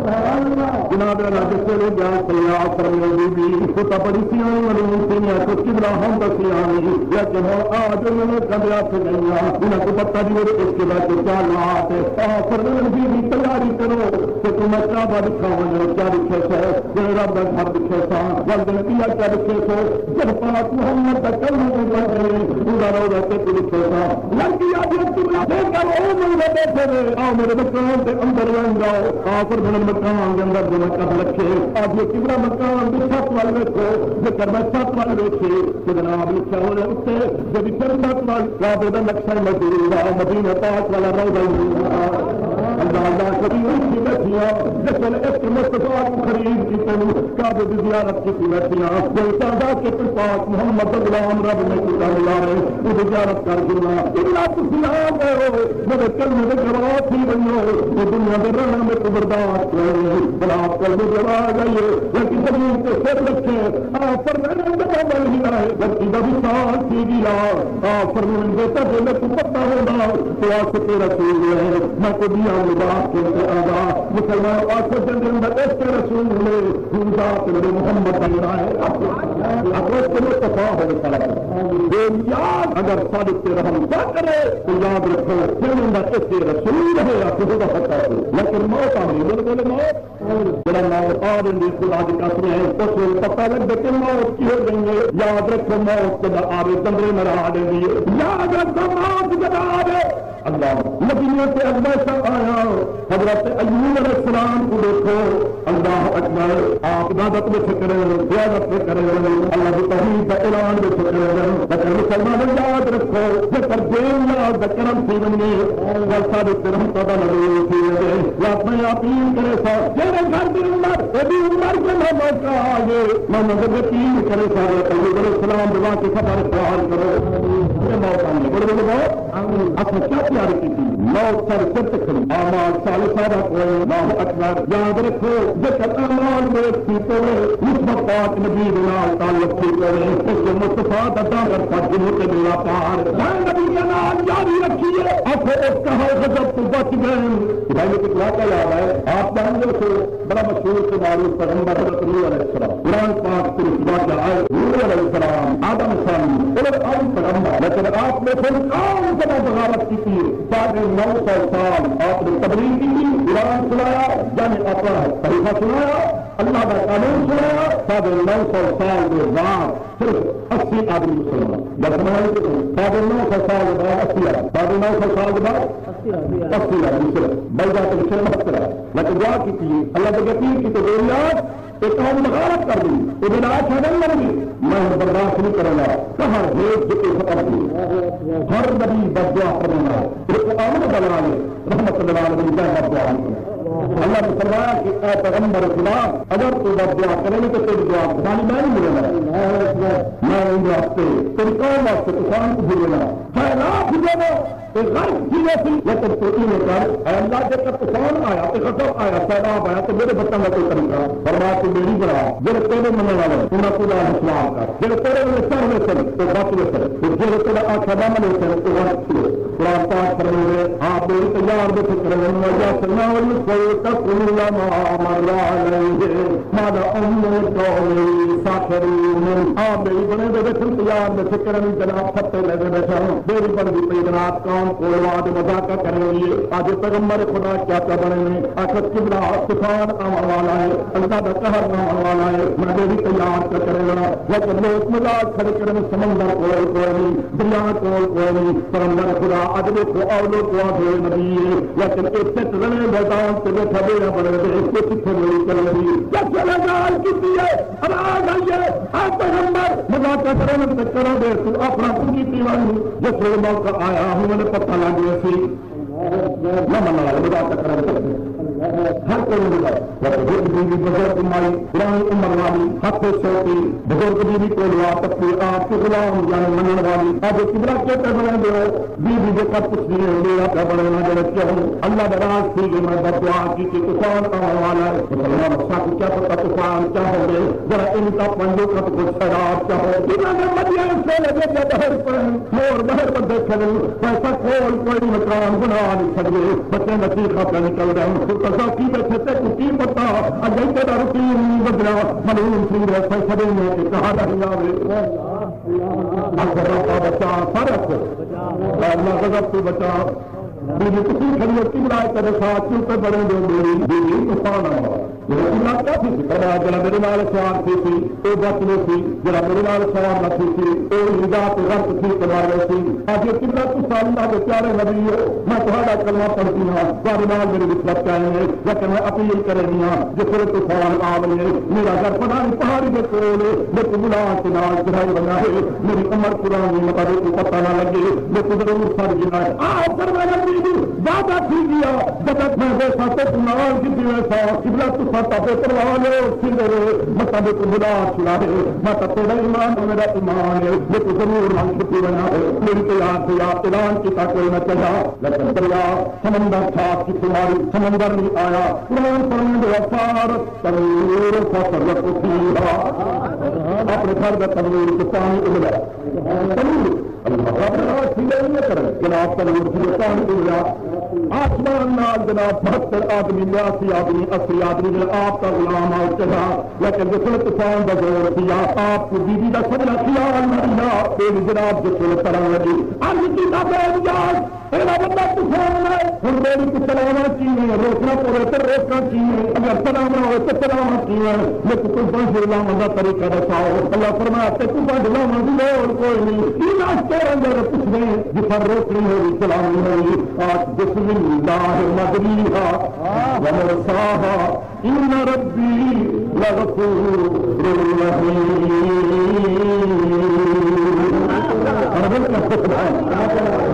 جناب اعلیٰ جس ویلے ڳیا، سیاح فرمایا، بی بی، تو تاں بڑی سیاݨی معلوم تھیندی ہے، تو قبلہ ہم دا سیاح نہیں، لیکن ہݨ آ جو میں لوکاں دے ہتھ گئی ہاں، انہاں کوں پتہ نہیں میرے عشق دا کہ کیا لات ہے۔ آ فرمایا، بی بی، تیاری کرو، تے توں میں کعبہ ݙکھاواں، کیا ݙکھے سو؟ جیڑھے رب دا گھر ݙکھیساں، ول دل کیا کیا ݙکھیسو؟ جب پاک محمد دا کلمہ وی پڑھ گئے، اوندا روضہ تے کوں ݙکھیساں۔ لڑکی آکھدی، قبلہ دے کر او منگے بیٹھے وے، آؤ میرے مکان دے اندر ونڄ آؤ۔ آ فرمایا، مکان دے اندر جو میں قدم رکھے، آکھدی، قبلہ مکان دی چھت ول ویکھو، جے کر میں چھت ول ویکھے، تے جناب لکھیا ہویا اتے، جیڑھی سر تک وال کعبے دا نقشہ موجود ہے، مدینہ پاک والا روضہ ہی ہے۔ اللہ اللہ کبھی اٹھی بیٹھیاں، جس ویلے عشق مصطفیٰ کوں خرید کیتے، کعبے دی زیارت کیتی بیٹھیاں، جے تازہ کہ کوئی پاک محمد دا غلام رب نے کیتا ملا رہے، اودی زیارت کر گھننا۔ قبلہ تساں آ گئے ہو، میرے کلمے دے گواہ تھی ونڄو، اے دنیا دے رہݨا میکوں برداشت کوئی نہیں۔ بلا کلمے دی آواز آئی ہے، لیکن زمین تے سر رکھے، آ فرمایا، جگہ بن گیا ہے، دھرتی دا وصال تھی گیا۔ آ فرمایا، بیٹا، جے میکوں پتہ ہوندا، تو آ سچے رسول ہے، میں کوئی ٻیا مبارک کیتے آندا۔ مسلمان آکھو، جیندے اندر عشق رسول ہے، ہوں ذات نبی محمد دا نام ہے۔ اگر عشق مصطفیٰ ہووے سارا۔ بے نیاز اگر صادق تے رحم کیا کرے، تو یاد رکھو، جیندے اندر عشق رسول ہے، آکھو، خدا پتہ ہے۔ لیکن موت آ گئی، بولے، بولے، موت۔ جڑا موت آ ویندی، خدا دی قسم ہے، اس ویلے پتہ لڳدے کہ موت کی ہو گئی ہے۔ یاد رکھو، موت جب آوے، جندرے مرا ݙیندی ہے۔ یاد رکھو، موت جب آوے، اللہ نبیوں تے ازمائشاں آیا، حضرت ایوب علیہ السلام کوں ݙیکھو، اللہ اکبر، آپ عبادت وچ کرے، عبادت وچ کرے، اللہ دی توحید دا اعلان وچ کرے۔ لیکن مسلمان یاد رکھو، جے کر دین یاد دا کرم تھی ونڄے، ول ساݙے تے رحمتاں دا نزول تھی ونڄے۔ یا میں اپیل کرے سا، جیڑھے گھر دی عمر، ایݙی عمر جیڑھا موقع آ ڳئے، میں انہاں دے یقین کرے سا، حضرت ایوب علیہ السلام دے واقعے خبر اخبار کرو۔ اے موت آندے، بڑے بڑے موت۔ اساں کیا تیاری کیتی؟ موت ساݙے سر تے کھڑی۔ اعمال صالحہ دا کوئی، اللہ اکبر۔ یاد رکھو، جے کر اعمال نیک تھی پوے، نسبت پاک نبی دے نال تعلق تھی پوے، عشق مصطفیٰ دا دامن پھڑ گھنو تے ٻیڑا پار۔ میں نبی دے نال یاری رکھیے، آکھو او کہاں غضب توں بچ ڳئے۔ بھائی، میکوں ایک واقعہ یاد آئے، آپ جاندے ہو، بڑا مشہور تے معروف پیغمبر حضرت نوح علیہ السلام۔ قرآن پاک تے واقعہ آئے، نوح علیہ السلام، آدم ثانی، انہاں دے آدم پیغمبر، لیکن آپ نے پھر قوم تے بغاوت کیتی ہے۔ ساڑھے نو سو سال آپ نے تبلیغ کیتی، قرآن سنایا، یعنی اپنا طریقہ سنایا، اللہ دا قانون سنایا۔ ساڑھے نو سو سال دے بعد صرف اسی آدمی مسلمان۔ گل سمجھ آئی کہ نہیں؟ ساڑھے نو سو سال دے بعد اسی آدمی، ساڑھے نو سو سال دے بعد اسی آدمی صرف۔ بلدا تے لکھے بہتر ہے۔ لیکن دعا کیتی ہے، اللہ دے یقین کیتے، دے یار، اے قوم بغاوت کر دی، اے میرا آقا نہیں لگدی، میں ہݨ برداشت نہیں کریندا۔ قہر بھیج ݙتے ختم تھی۔ ہر نبی بد دعا کریندا ہے، ایک آمن دا نال ہے، رحمت للعالمین دا بد دعا نہیں کریندا۔ اللہ نے فرمایا کہ اے پیغمبر خدا، اگر تو بد دعا کریں گے تو تیری دعا خدا نے میں نہیں ملے گا۔ میں ان واسطے، تیری قوم واسطے طوفان کو بھیجے گا، سیلاب بھیجے گا، تے غرق تھی ویسی، لیکن تو ایویں کر، اے اللہ، جے کر طوفان آیا تے غضب آیا، سیلاب آیا، تے میرے بچاں دا کوئی طریقہ؟ فرمایا، تو میری بنا، جڑے تیرے منن والے، انہاں کوں نال ہمسوار کر، جڑے تیرے والے چڑھ ویسن، او بچ ویسن، تے جڑے تیرا آکھیا نہ منیسن، او غرق تھی ویسن۔ قرآن پاک فرماندے، آپ میری تیار دے فکر میں، یا سنا والسوء تقول ما مر علیہ۔ مالا ام قومی ساخرون، آ میری بنے دے بیٹھن، تیار دے فکر میں جناب پھٹے لے دے بیٹھن، میری بن دی پئی جناب قوم کول آ دے مذاقہ کرے ہوئے۔ اج پیغمبر خدا کیا پیا بنے نے؟ آخر قبلہ طوفان آون والا ہے، اللہ دا قہر آون والا ہے، میں میری تیار کیا کرے نا۔ لیکن لوگ مذاق کھڑے کرن، سمندر کول کوئی نہیں، دریا کول کوئی نہیں۔ پیغمبر خدا اج دیکھو، اولو کو آدھے نبی ہے، لیکن ایک سچ رنے میدان تے بیٹھا بیڑا بنے دے، ایک کتھے میری کرے دی۔ جس ویلے گال کیتی ہے، آواز آئی ہے، اے پیغمبر، مذاقہ کرن تے کرن دے، تو اپنا کجھ کیتی ونج، جس ویلے موقع آیا، ہوں میں پتہ لگ گیا سی۔ نہ من والے مذاقہ کرن تے۔ ہر کوئی مذاق۔ لیکن ہک بی بی بزرگ مائی، پرانی عمر والی، ہتھ سوتی، بزرگ بی بی کول آ تپی، آپ کے غلام یعنی منن والی۔ اج قبلہ کے تے بنے دے ہو؟ بی بی جیکا پچھدی ہے، میرا پیا بنڑنا جڑے کیوں؟ اللہ دا راز تھی جو میں بد دعا کیتی، طوفان آون والا ہے۔ مسلمان، ساکوں کیا پتہ طوفان کیا ہوندے، ذرا ان دا پنجو کت کچھ سیلاب کیا ہو۔ انہاں نے مدیاں سے لگے جا بہر پہن، مور بہر بدے کھڑے، پیسہ کول کوئی مکان بنا نہیں سکدے، بچے نصیحہ پہ نکل رہے ہیں، تو ذوقی بیٹھے تے کو کی پتہ، اجے تیرا روٹین نہیں بدلا، ملعون سی رہے پیسے دینے کے کہاں رہ جاوے۔ آخر رب بچا، سارے آخر۔ اے اللہ غضب تو بچا۔ بی بی تسی کھڑی ہو، قبلہ تیرے ساتھ کیوں پہ بڑے دے میری بی بی طوفان آ۔ جڑا قبلہ کیا تھی سی؟ فرمایا، جڑا میرے نال سوار تھی سی، او بچ لے سی، جڑا میرے نال سوار نہ تھی سی، او ہی ذات غرق تھی تے مر گئے سی۔ اج یہ قبلہ تساں اللہ دے پیارے نبی ہو، میں تہاڈا کلمہ پڑھدی ہاں، تہاڈے نال میری نسبت قائم ہے، لیکن میں اپیل کرینی ہاں، جس ویلے طوفان آ ونڄے، میرا گھر پتہ نہیں پہاڑی دے کول ہے، میرے کو بلا کے نال چڑھائی ونڄا ہے، میری عمر پرانی مطابق کو پتہ نہ لگے، میرے کو ضرور سر گنا ہے۔ آ فرمایا، بی بی، وعدہ تھی گیا، جب تک میں ویسا تے نال کی ویسا، قبلہ تو ساتا پہ پرواہ لے، سندے مطابق کو بلا چھڑا ہے، میں تو تیرا ایمان، میرا ایمان ہے، میرے کو ضرور نال چھٹی ونڄا ہے، میری تیار تیار اعلان کیتا کوئی نہ چڑھا، لیکن دریا سمندر چھاپ کی تمہاری سمندر نہیں آیا۔ قرآن فرمائے، وفارت تنور ففرت فیہا۔ اپنے گھر کا تنور تو پانی ابلا۔ تنور، اللہ اپنے ہاتھ سے نہیں کرے، جناب تنور سے پانی ابلا۔ آسمان نال جناب بہتر آدمی، بیاسی آدمی، اسی آدمی جناب آپ کا غلام آ چڑھا۔ لیکن جس ویلے طوفان دا زور پیا، آپ کو بی بی دا سجنا خیال نہ رہیا۔ تیری جناب جس ویلے ترن لگی، عرض کیتا، بے نیاز، ایڈا وڈا طوفان ہے، ہن میری کو چلاونا کیویں؟ روکنا پوے تے روکنا کیویں؟ اگر چلاونا ہوئے تے چلاونا کیویں؟ میرے کو کوئی بند لاوݨ دا طریقہ دساؤ۔ اللہ فرمایا، تیکوں بند لاوݨ دی لوڑ کوئی نہیں۔ ایہ راستے اندر پچھدے، جتھاں روکنی ہوئی، چلاونی ہوئی۔ آکھ، بسم اللہ مجریہا و مرساہا۔ ان ربی لغفور رحیم۔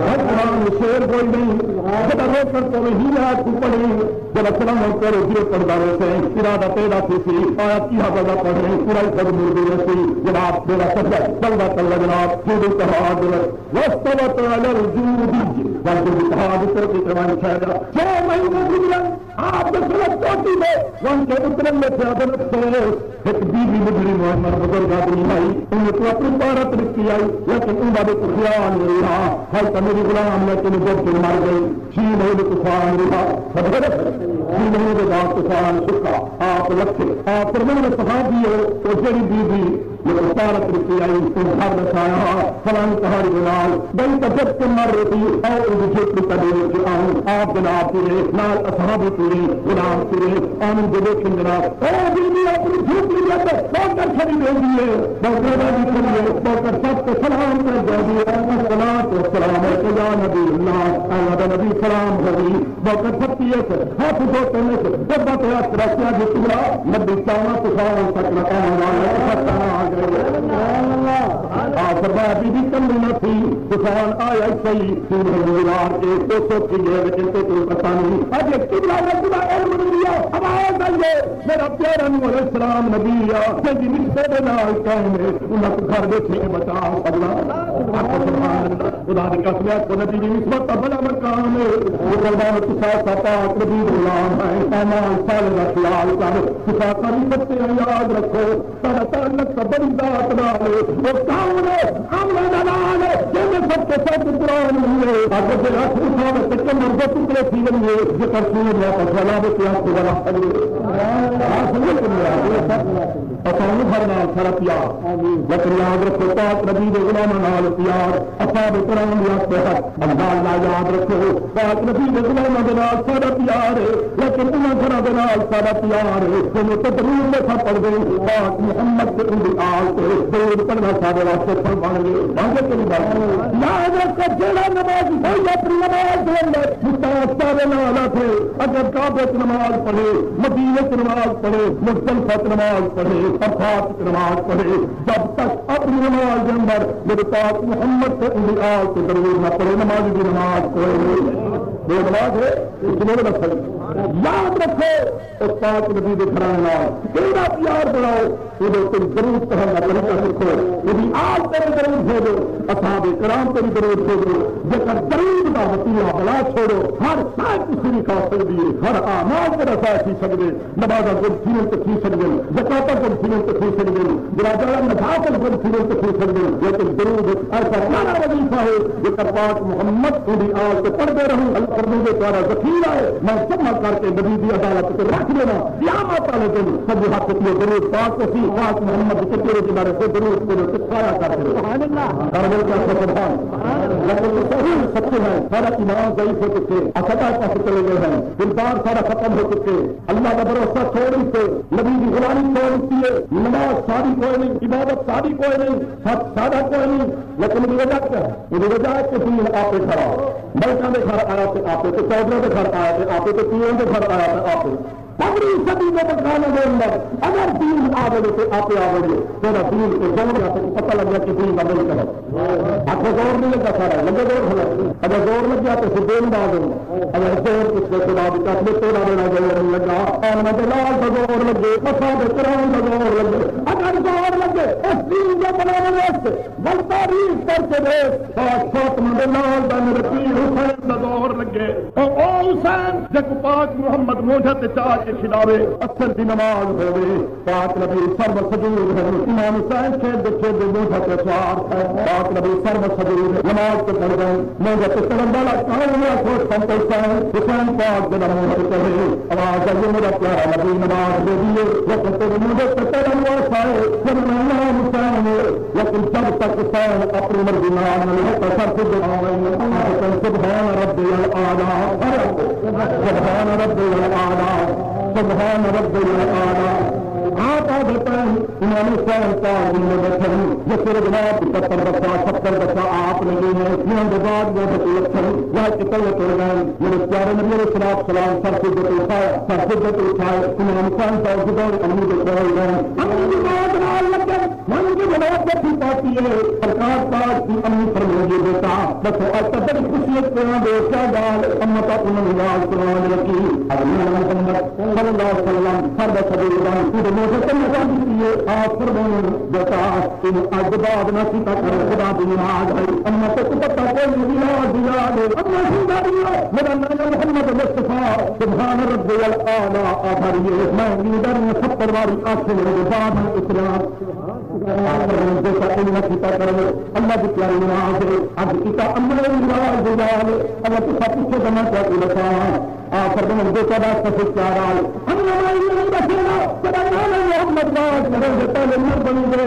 ہر قرآن میں شعر کوئی نہیں۔ جب روکن تو ہی آیت کو پڑھی، جب السلام کرو، جی پڑھدا رہے سے، ارادہ پیدا تھی سی، آیت کی حفظہ پڑھنے، پورا ہی خود مردے رہے سی، جناب میرا سجدہ، بلدا کر جناب، جو بھی کہا، واستوت علی الجودی، جب جو بھی کہا، جس طرح کی کروائی شاید، چھ مہینے گزرے، آپ دے سرت چوٹی دے، ون کے اترن میں تھے، ادھر افسوس، ایک بی بی بڈھڑی نوجوان بزرگ آدمی آئی، انہیں تو اپنی پارت رکھی آئی، لیکن انہاں دے تو خیال نہیں رہا، ہائی تو میری غلام میں تینوں دو دن مر گئی، چھی مہینے طوفان رہا، چھی مہینے دے بعد طوفان سکا، آپ لکھے، آپ فرمانے صحابی ہو، وہ جڑی بی بی، یہ وزارت رکھی آئی، تم گھر وسایا، فلانی پہاڑی دے نال، بڑی طبیعت کے مر رہی تھی، اور ان کی جھوپڑی کا دے کے آؤں، آپ جناب پورے، نال اصحابی پورے، غلام پورے، آمن دے دیکھیں جناب، او بی بی اپنی جھوپڑی دے اندر بوکر کھڑی دے دیے، بوکر راضی کھڑی ہے، بوکر سب کو سلام کر دے دیے، الصلاۃ والسلام علیک یا نبی اللہ، اللہ دا نبی سلام ہوئی، بوکر سب کی ایک ہاتھ دھوتے میں سے، جب بات ہے، آپ رکھتے ہیں، جس طرح نبی چاہنا تو سلام تک نہ کہنا والا، سب آ گئے۔ آ فرمایا، بی بی کم نہ تھی، اس شان آیا سہی، سینہ نوار کے تو سوچ کے گئے، لیکن تے کوئی پتہ نہیں۔ اج قبلہ رب دا علم نہیں ہے، حواس آئی ہے۔ میرا پیارا نوح علیہ السلام نبی آ، جن دی نسبت دے نال قائم ہے، انہاں کو گھر بیٹھے کے بچا سکدا۔ آکھو سبحان اللہ۔ خدا دی قسم ہے، کو نبی دی نسبت دا بڑا مقام ہے۔ مسلمان، تساں اساں پاک نبی دے غلام ہیں، اعمال صالح دا خیال کر، تساں اساں دی سچے ہیں، یاد رکھو۔ سارا تعلق تاں بڑی ذات نال ہے۔ او کون ہے؟ آمنہ دا نال ہے۔ جیندے صدقے سچ قرآن ملے۔ اگر جے ہتھ اٹھاوے تے کمر دے ٹکڑے تھی ونڄے۔ جے کر سونے واپس والا وے تے ہتھ والا سڄے۔ ہاں، سمجھ کے نہیں آ رہی۔ اساں نوں ہر نال سارا پیار۔ لیکن یاد رکھو، پاک نبی دے غلاماں نال پیار۔ اصحاب کرام دی آخر حق۔ اللہ، اللہ یاد رکھو، پاک نبی دے غلاماں دے نال ساڈا پیار ہے، لیکن انہاں گھراں دے نال ساڈا پیار ہے۔ جنہاں تے درود لکھا پڑھدے، پاک محمد تے اوندی آل تے درود پڑھنا ساڈے واسطے فرض بن گئے۔ بن گئے کہ نہیں بن گئے؟ یاد رکھو، جیڑھا نمازی ہوئی اپنی نماز دے اندر مستعد ساڈے نال آکھے، اگر کعبے وچ نماز پڑھے، مدینے وچ نماز پڑھے، مزدلفہ وچ نماز پڑھے، عرفات وچ نماز پڑھے، جب تک اپنی نماز دے اندر میرے پاک محمد تے اوندی آل تے درود نہ پڑھے، نمازی دی نماز کوئی نہیں۔ بے نماز ہے، اس نے نہ پڑھی۔ یاد رکھو، اس پاک نبی دے گھرانے نال جیڑھا پیار بناؤ، اوندے تے درود پڑھن دا طریقہ سکھو، اوندی آل تے وی درود بھیجو، اصحاب کرام تے وی درود بھیجو۔ جیکر درود دا وسیلہ بنا چھوڑو، ہر شے کسی وی کھا سکدی ہے، ہر اعمال دا وسیلہ تھی سکدے۔ نمازاں گم تھیون تے تھی سڳدن، زکاتاں گم تھیون تے تھی سڳدن، جنازہ نجات گم تھیون تے تھی سڳدن، لیکن درود ایسا پیارا وظیفہ ہے، جیکر پاک محمد اوندی آل تے پڑھدے رہوں، اللہ فرمیندے تہاݙا ذخیرہ ہے، میں جمع کر کے نبی دی عدالت تے رکھ ݙیواں، قیامت والے دن سڄے ہتھ اچ درود پاک ہوسی، پاک محمد دے چہرے دے بارے تے درود پڑھو تے سایہ کر ݙیو۔ سبحان اللہ۔ کر ول کیا سبحان۔ لیکن تو صحیح سچے ہیں، سارا ایمان ضعیف ہو چکے، اساں پاسے چلے گئے ہیں، دلدار سارا ختم ہو چکے۔ اللہ دا بھروسہ چھوڑ ݙتے، نبی دی غلامی چھوڑ ݙتی ہے، نماز ساݙی کوئی نہیں، عبادت ساݙی کوئی نہیں، حج ساݙا کوئی نہیں، لیکن اودی وجہ کیا ہے؟ اودی وجہ ہے کہ دین آپے کھڑا ہو۔ ملکاں دے گھر آیا تے آپے، تے چودھریاں دے گھر آیا تے آپے، تے پیراں دے گھر آیا تے آپے۔ پندرھیں صدی دے مکاناں دے اندر اگر دین آ ونڄے تے آپے آ ونڄے، تیݙا دین تے زور ہے، تیکوں پتہ لڳیا کہ دین دا ملک ہے۔ آکھو زور نہیں لڳا سارا، لڳے زور ہے۔ اگر زور لڳیا تے پھر بے نماز ہو۔ اگر زور کس نے خدا دی قسم، تیرا میرا زور نہیں لگا، آمنہ دے نال دا زور لگے، اصحاب کرام دا زور لگے، اگر زور لگے اس دین دے بناوݨ واسطے، ول تاریخ کر کے ݙیکھ، پاک فاطمہ دے نال دا میرے پیر حسین دا زور لگے۔ او، او حسین، جیکوں پاک محمد مونجھا تے چا کے کھݙاوے، عصر دی نماز ہووے، پاک نبی سر و سجود ہن۔ امام حسین کھیݙدے کھیݙدے مونجھا تے سوار تھئے۔ پاک نبی سر و سجود نماز تے پڑھ ڳئے۔ مونجھے تے چڑھن والا کون ہے؟ سوچ سن تے حسین، حسین پاک جیڑھا مونجھے تے چڑھے۔ آواز آئی، میرا پیارا نبی نماز دے ݙیے، لیکن تیݙے مونجھے تے چڑھن واسطے ہے، جیڑھا ناں امام حسین ہے۔ لیکن جب تک حسین اپݨی مرضی نال نہ لہے تاں سر سجدے آوے۔ سبحان ربی الاعلی۔ سبحان ربی الاعلی۔ سبحان ربی الاعلی۔ آپ آ دیتا ہے۔ امام حسین پاک زندے بیٹھے ہن، جس ویلے جناب دی ستر دفعہ، ستر دفعہ آپ لگے ہیں، انہاں دے بعد وہ بچے لکھن، وہ کتنے ٹر گئے۔ میرے پیارے نبی علیہ الصلوۃ والسلام سر سجدے تے اٹھایا، سر سجدے تے اٹھائے، امام حسین صاحب جدوں امیر دے کول گئے، امیر دی بات نال لگے، من کے جناب دے پھر پاتی ہے، سرکار پاک دی امی فرمائی ہے، بیٹا، دسو اج تاں بڑی خوشی وچ پیاں دے، کیا گال؟ اما تاں انہاں نوں گال سنان لگی، اج میں محمد صلی اللہ علیہ وسلم سر دا سجود بن اودے موزے تے نظر ݙتی ہے۔ آپ فرماون، بیٹا، توں اڄ بعد نہ کیتا کر، خدا دی نماز ہے۔ اما تے کوں پتہ کوئی نہیں، نماز دی یاد ہے۔ اما سندا رہیا، میرا نانا محمد مصطفیٰ سبحان ربی الاعلی آکھدا رہیے۔ میں نیندر میں ستر واری آکھے، میرے بعد میں اتریا۔ آپ فرماون، بیٹا، ایں نہ کیتا کر، اللہ دی پیاری نماز ہے۔ اڄ کیتا، اما دی نماز دی یاد ہے۔ اگر تساں پچھے تو میں کیا ݙساں؟ آپ فرماون، بیٹا، دس تساں کیا رال؟ ہم نماز نہیں بچے گا، تیرا نام ہے محمد باز، کرو گے پہلے مر بنی دے۔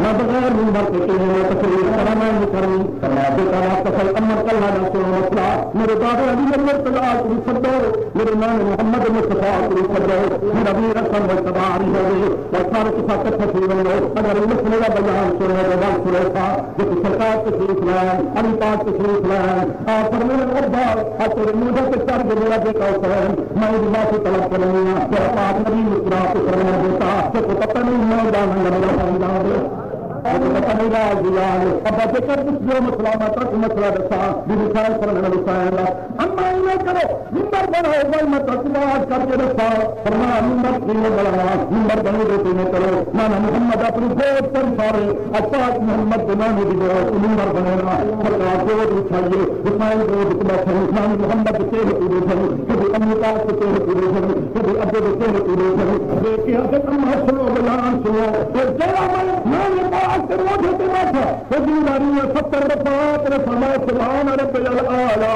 میں بغیر منبر کے کہیں میں تقریر کرا، میں نہیں کرنی۔ فرمایا، بیٹا، دس تساں امر کلھا نہ سنو مسئلہ، میرے دادا علی مرتضیٰ کو بھی سدو، میرے نام محمد مصطفیٰ کو بھی سدو، میرا ویر حسن مجتبیٰ علی ہوے، اور سارے کے ساتھ کٹھے تھی ونو، اگر مسئلے کا بیان سنو تو بات سنو تھا۔ جب سرکار تشریف لائن، علی پاک تشریف لائن، آپ فرمایا، ابا، اج تیرے مونجھے تے چڑھ کے میرا بیٹا حسین، میں دی معافی طلب کرنی ہاں۔ میرا پاک نبی مسکرا کے فرمایا، بیٹا، تیکوں پتہ نہیں میں جاناں گا میرا بھائی جان دے۔ پتہ نہیں راز دی ڳالھ۔ ابا جیکر پچھدے ہو مسئلہ، میں تہاکوں مسئلہ ݙساں۔ بی بی صاحب فرمایا، حسین دا، اماں ایویں کرو، ممبر بݨاؤ، ول میں تہاکوں واز کر کے ݙساں۔ فرمایا، ممبر کیویں بݨاواں؟ ممبر بݨے تے کیویں کرو؟ نانا محمد اپݨی گود تے وچھاوے، اڄ پاک محمد دے نانے دی گود ممبر بݨے نا۔ سرکار گود وچھائیے، حسین گود وچ ٻیٹھے، نانے محمد دے چہرے تے ݙیکھے، کدی امی پاک دے چہرے تے ݙیکھے، کدی ابے دے چہرے تے ݙیکھے۔ ݙیکھ کے آکھے، اماں سݨو، ول آن سݨو، تے جیڑھا میں نانے پاک دے موڈھے تے ٻیٹھاں، تے ذمہ داری ہے ستر دفعہ تیرے فرمائے سبحان ربی الاعلی۔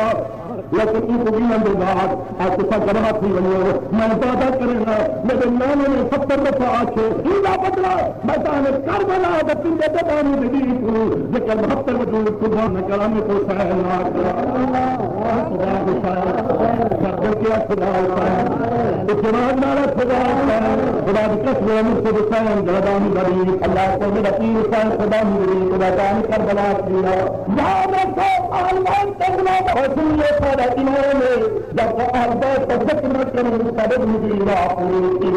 لیکن ایں کوں ڳݨݨ دے بعد آ تساں گواہ تھی ونڄو، میں وعدہ کرینداں، میݙے نانے نے ستر دفعہ آکھے، ایندا بدلہ میدان کربلا دا پنجے تے ٻانہہ دے ݙینہہ کوں، جیکر بہتر وجود قربان نہ کراں، میکوں سہن نہ کراں۔ خدا حسین، سر کر کے خدا حسین، اعتراض نال خدا حسین، خدا دی قسم ہے، مرشد حسین گردانی غریب، اللہ کو میرا پیر حسین خدا دی غریب، خدا جان کربلا کیا۔ یاد رکھو، اہل بیت تے غلام رسول اللہ ساݙا امام ہے۔ جب اہل بیت دا ذکر نہ کروں، ساݙے مدینے پوری تھی۔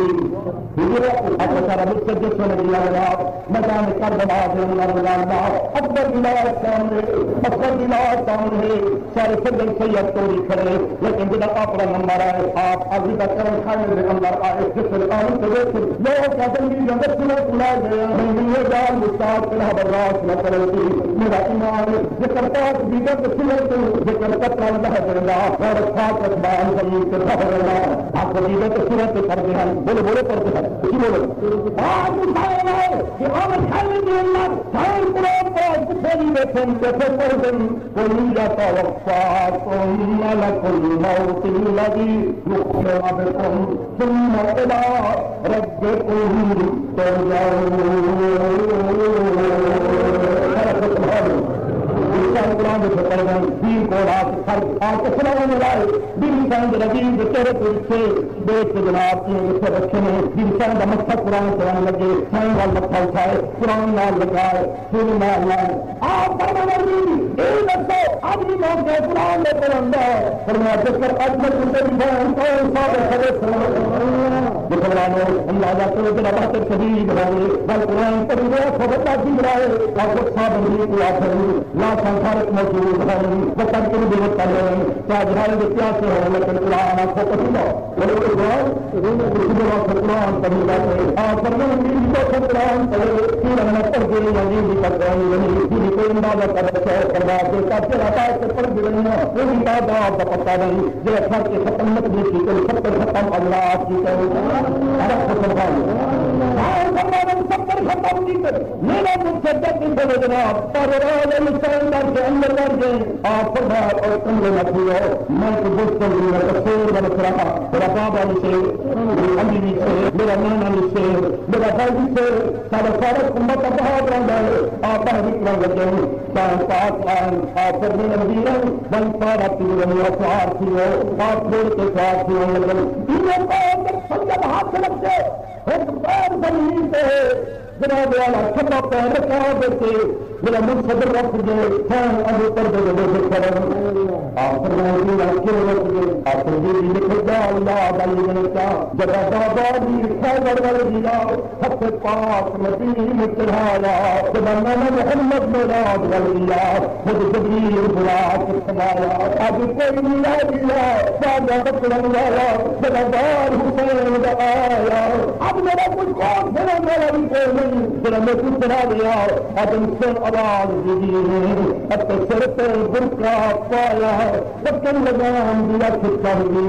ہجرت اکبر سارا مقصد جس نے کیا جناب، میدان کربلا دے اندر اللہ اکبر بلال سامنے، اکبر بلال سامنے، سارے سجن سید توڑی کھڑے، لیکن جدا اپنا نمبر آئے، آپ عرض دا کرن خانے دے اندر آئے، جس نے آمن تے ویکھے، لوگ کہتے ہیں کہ جنگت سنا بلا گیا، نہیں، نہیں، یہ گال مستعد کلا برداشت نہ کرے تھی۔ میرا ایمان ہے، جے کر پاک دیدہ تے سورت، جے کر قطرہ لہ جیندا، غیرت پاک اسمان زمین تے بہہ ویندا۔ آپ دیدہ تے سورت تے پڑھدے ہن، بولو، بولو، پڑھدے ہن، اچھی بولو۔ پاک مسائل ہے کہ عمل خیلی دے اندر، خیر قرآن پاک کتھے بھی بیٹھن، کتھے پڑھدن، قل يتوفاكم ملك الموت الذي وكل بكم ثم إلى ربكم ترجعون۔ سبحان اللہ۔ انسان قرآن دے پڑھ گئے، دین کو رات فرض آ کے سنانے لائے، دین انسان دے نبی دے چہرے تے لکھے، دیکھ کے جناب کیوں لکھے رکھے نے، دین انسان دا متھا قرآن قرآن لگے، سائیں وال متھا اٹھائے، قرآن نال لگائے، سر نال لائے۔ آپ فرماندے، اے ݙسو، اڄ وی موقع قرآن دے پڑھݨ دا ہے۔ فرمایا، جس پر اڄ میں تساں دی بہن کون سا ہے، سبے سلام۔ مسلمانوں، اندازہ کرو، جڑا بہتر شہید ہوئے، بل قرآن پڑھی رہا، سو بندہ جی رہا ہے، اور وہ صاحب نہیں کو آخر نہیں، لا سنسارک موجود ہے نہیں، وہ تن کے بھی دیوت کر رہے ہیں، کیا جہاں دے پیاسے ہو، لیکن قرآن آنکھوں کو سنو۔ بولو، قرآن، اسی واسطے قرآن پڑھی جاتے ہیں۔ آپ فرمائیں گے، یہ تو قرآن پڑھے، پھر ہمیں پڑھ کے نہیں آگے بھی تک آئیں گے نہیں۔ یہ کوئی اندازہ کر رکھا ہے، فرما دے، تاکہ عطا سے پڑھ بھی نہیں ہے، وہ بھی تعداد کا پتہ نہیں۔ جڑا کھڑ کے ختم مت نہیں کیتے، ستر ختم اللہ آپ کی کرے۔ رب سبحان اللہ۔ ہاں، فرما دے، ستر ختم کیتے۔ میرا مقصد جب بھی بولے جناب، پر راہ علیہ السلام در کے اندر بڑھ گئے۔ آپ فرمایا، اور کمرے میں کھلو، میں تو دوستوں کی میں تصویر بن رہا، میرا بابا بھی سے، میری علی بھی سے، میرا نانا بھی سے، میرا بھائی بھی سے، سارا سارا امت بہت رہا ہے۔ آپ باہر نکلنے لگے، شاہ پاک آئے، آپ فرمایا، نبی آئے، بھائی سارا تیرے میں سوار تھی ہو، آپ چھوڑ کے سوار تھی ہونے لگے۔ انہیں پاس سنگت ہاتھ رکھے، ایک پیر زمین پہ ہے، جناب والا کھبا پیر رکعت تے، میرا منصب رکھ دے، سائیں ابو پردے دے ڈیکھے کھڑے۔ آپ فرمائے، میرا کیوں رکھ دے؟ آپ فرمائے، یہ خدا اللہ دا یہ بنتا، جگہ بابا دی خیبر والے دی لا، ہتھ پاک مدین چڑھایا، جب میں محمد میراج والے دی لا، خود جبریل براق فرمایا، اڄ کوئی نہیں رہ ڳیا، ساݙا پکڑݨ والا، جݙاں بار حسین دا آیا۔ اڄ میرا کوئی کون پھرݨ والا بھی کوئی نہیں، جڑا میں کوں پھرا لیا۔ اڄ سر آواز دی ہے، اتے سر تے برقع پایا۔ پکن لگام دی اکھ چڑھ گئی،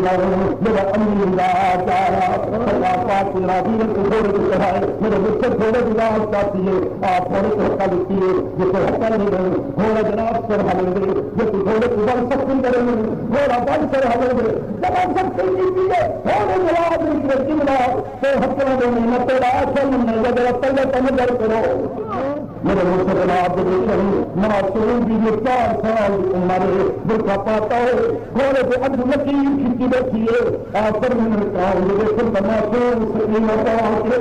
میرا امین دا پیارا، اللہ پاک نبی نے گھوڑے تے چڑھائے، میرے مقصد گھوڑے دی لاش چاتی ہے، آپ گھوڑے تے ہکا لتی ہے، جس تے ہکا لے گئے، گھوڑا جناب سر ہلے گئے، جس گھوڑے کو بل سختی کرے گئے، گھوڑا بل سر ہلے گئے، جب سختی کی ہے، گھوڑے جناب نکلے جملہ، تو ہکا دے میں تیرا اصل میں جب پہلے تم ڈر کرو۔ میرے مقصد جناب دے وچ معصوم بی بی چار سال دی عمر ہے، برقع پاتا ہے، گھوڑے تے اڳوں لکیر کھچی بیٹھی ہے۔ آ فرمایا، کائے دے ویکھن تاں معصوم سکینہ پاک ہے۔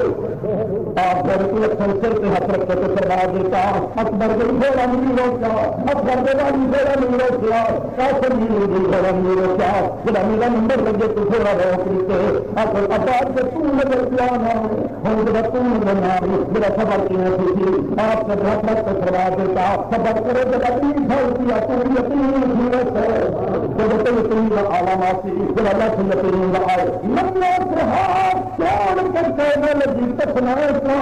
آپ گھر کوں اٹھن، سر تے ہتھ رکھے تے سر کرا ݙتا۔ اکبر دے گھوڑا نہیں روکیا، اصغر دے والی گھوڑا نہیں روکیا، قاسم جی نے گھوڑا نہیں روکیا۔ جڑا میرا نمبر لگے تو گھوڑا روک ݙتے۔ آخر عباس دے توں نظر پیا نہ ہوئے۔ ہن جڑا توں نظر نہ آئے، جڑا صبر کیویں تھیسی؟ آپ نے رحمت تے فرما ݙتا، صبر کرو، جڑا دین پھیل پیا، توں یقین تھی ویسے۔ جب تے یقین دا عالم آسی، جڑا لکھ یقین دا آئے۔ لمبا سہاگ چھوڑ کے کہنے لگی تسنا کیا؟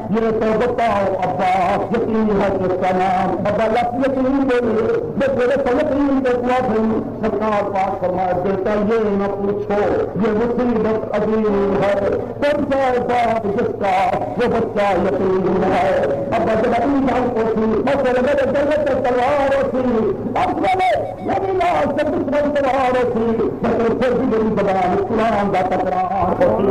یہ تو بتاؤ عباس، یقین ہے کس کا نام؟ ابا لفظ یقین بولے، میں تیرے سے یقین پہ ہوا تھا۔ سرکار پاک فرمائے، بیٹا یہ نہ پوچھو، یہ مصیبت عظیم ہے۔ تر جائے باپ جس کا، وہ بچہ یتیم ہے۔ ابا جب این گل پوچھی، بس میرے دل تے تلوار اچھی۔ بس میرے نبی نال تے دشمن سوار اچھی، لیکن پھر بھی میری زبان قرآن دا تکرار اچھی۔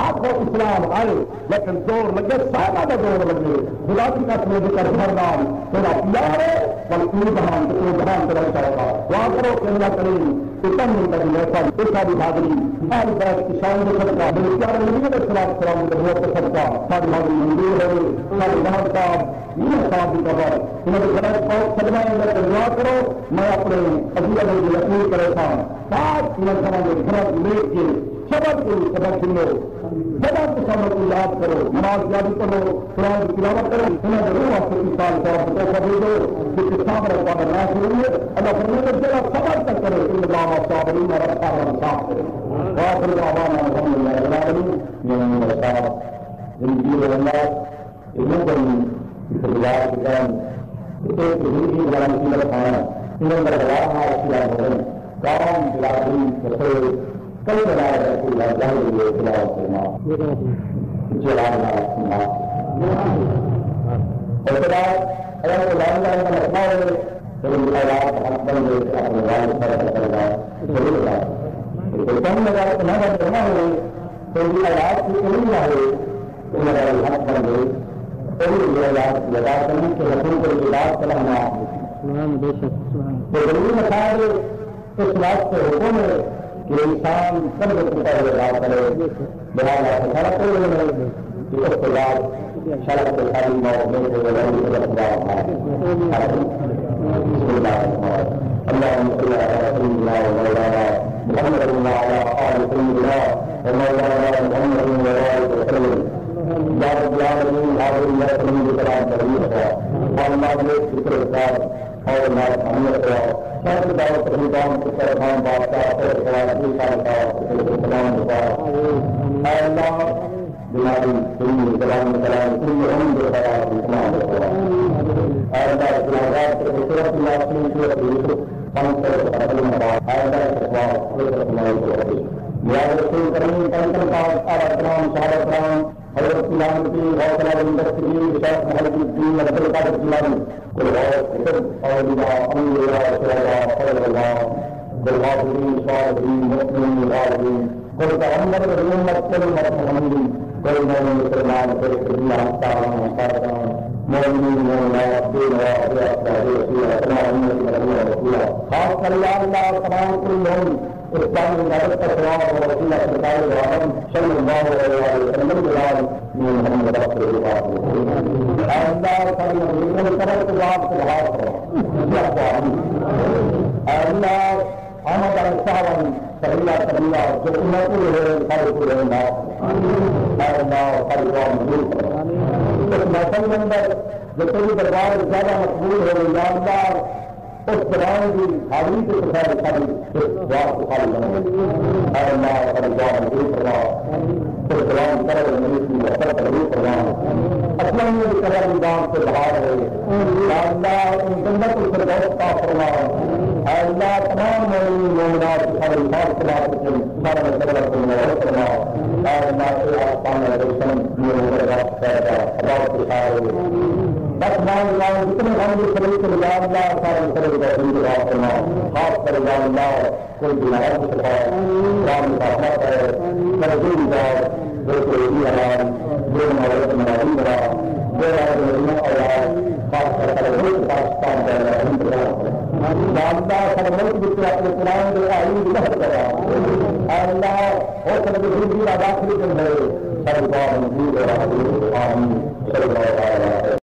آکھو اسلام آئے، لیکن زور لگے، صحابہ دا زور لگے۔ خدا دی قسم، ذکر گھر نال تیرا پیار ہے، پر اوں جہان تے او جہان تیرا شوق ہے۔ دعا کرو کہ اللہ کریم اتم منت دی محفل، ایشاں دی حاضری، اہل بیت دی شان دے صدقہ، میرے پیارے نبی علیہ الصلوۃ والسلام دی نبوت دے صدقہ ساݙی حاضری منظور ہووے۔ ساݙے احمد صاحب، میاں صاحب دی قبر، انہاں دے گھراں وچ بہت صدمہ ہے، لیکن دعا کرو، میں اپݨے عزیزاں دی اپیل کریساں، پاک انہاں سبھاں دے گھراں وچ لیٹ کے صبر کوں سبق گھنو۔ جݙاں تساں میکوں یاد کرو، نماز زیادہ پڑھو، قرآن دی تلاوت کرو، انہاں دے روح واسطے کوئی سال ثواب دا تحفہ دے ݙیو، کیونکہ صابر تہاݙا ناں سݨیے۔ اللہ فرمائے، جیڑھا صبر تاں کرے، ان اللہ مع الصابرین، رب ساݙے نال ساتھ ہے۔ وآخر دعوانا ان الحمد للہ رب العالمین۔ میاں محمد صاحب، زندگی رحمت، انہوں کو بھی انتظار کے ٹائم، ایک زندگی بنانے کی لکھانا، انہوں کا بڑا ہاتھ کیا بھجن، کام برادری، کپڑے، کئی بنا رہے، کوئی لگ جائے، یہ خدا فرما۔ جلال نال سنا۔ اور خدا، اگر خدا کا مسئلہ ہو، تو ان کا علاج حق بن گئے، اپنے والد پر کرنا ضرور ہے۔ تو کم لگا، نہ کرنا ہو، تو ان کی اولاد کی کوئی نہ ہو، تو میرا حق بن گئے، تو بھی میرا یاد لگا کرنے کے رسول کو یہ بات کرنا۔ سبحان، بے شک، سبحان۔ تو ضرور مسائل اس واسطے حکم ہے کہ انسان سب سے پہلے بات کرے، بے شک۔ لہذا سارا کوئی نہیں کہ اس کے بعد شرط کے ساری موت میں سے ضرور سے بچ جائے۔ بسم اللہ الرحمن الرحیم۔ اللهم صل على سيدنا ومولانا محمد وعلى آل سيدنا ومولانا محمد وبارك وسلم۔ یا رب العالمین، حاضر محترم کے سلام تبلیغ کا، اللہ نے ذکر کا اور ناز ہمیں کا، شرط دعوت خدام کے فرمان بادشاہ، اور سوال کی کا، سلام کا۔ اے اللہ، بیماری، دین، جوان، کلام، کل ہم جو خیرات تمام رکھو۔ اے اللہ، گناہگار کے خوبصورت یاسین کی اپنی یوسف ہم سے اپنی مدد۔ اے اللہ، اخلاص، حضرت ہماری کو رکھے۔ یا رسول کریم، پنچم پاک، اعلیٰ کرام، صحابہ کرام، حضرت امام الدین غوث اعظم دستگیر، شیخ محی الدین عبدالقادر جیلانی، کل غوث، قطب، اولیاء، انبیاء، شہداء، فضل اللہ، کل غافلین، صالحین، مؤمنین، غالبین، کل پیغمبر، نبی، امت، کل امت محمدی، کل مومن مسلمان، کل قبلہ، تاران، تارکان، مومنین، مومنات، بے نوا، بے عقیدہ، بے وسیلہ، تمام امت مرحوم وسیلہ۔ خاص کر یا اللہ، تمام کل مومن اسلامی عبادت کا ثواب اور وسیلہ سرکار عالم صلی اللہ علیہ وسلم کے نال میں محمد رسول اللہ۔ اے اللہ، ساری مخلوق کی طرف سے بات کو بہار کرو۔ اے اللہ، آمد آئے ساون، سبیلا سبیلا، جو انہیں پورے ہوئے، سارے پورے ہوئے نہ۔ اے اللہ، ساری دعا منظور کرو۔ اس محفل کے اندر جو تیری دربار زیادہ مقبول ہوئے، یا اللہ، اس دوران دی حاضری تے سارے ساری اس دعا کو قبول کرو۔ اے اللہ، ساری دعا منظور فرما۔ اس دوران کرے میری کی محبت قبول فرما۔ اسلم نے بھی قبر دی دان سے بہار ہوئے۔ یا اللہ، ان جنت الفردوس عطا فرما۔ اے اللہ، تمام مومنین مومنات کی ساری خاص خلاف کے سارے جنت کو منور فرما۔ اے اللہ، اے آستان روشن یہ مقدس پیدا عبادت کے سارے بس مانگ مانگ جتنے غم کے شریک ہیں، یا اللہ، سارے شریک کا دل دعا فرما۔ خاص کر یا اللہ، کوئی بیمار کو شفا، رام رحمت ہے، قرضے نجات، جو کوئی بھی حرام، جو مالک مراضی بنا، جو راج مدینہ اولاد، خاص کر سارے ملک پاکستان کا اللہ ہند دعا فرما۔ یا اللہ، سارے ملک جتنے اپنے قرآن کے آئین کی لہر کرا۔ اے اللہ، ہو سکے زندگی کا آخری دن ہے، سب دعا منظور ہے۔ آمین۔ صلی اللہ علیہ وسلم۔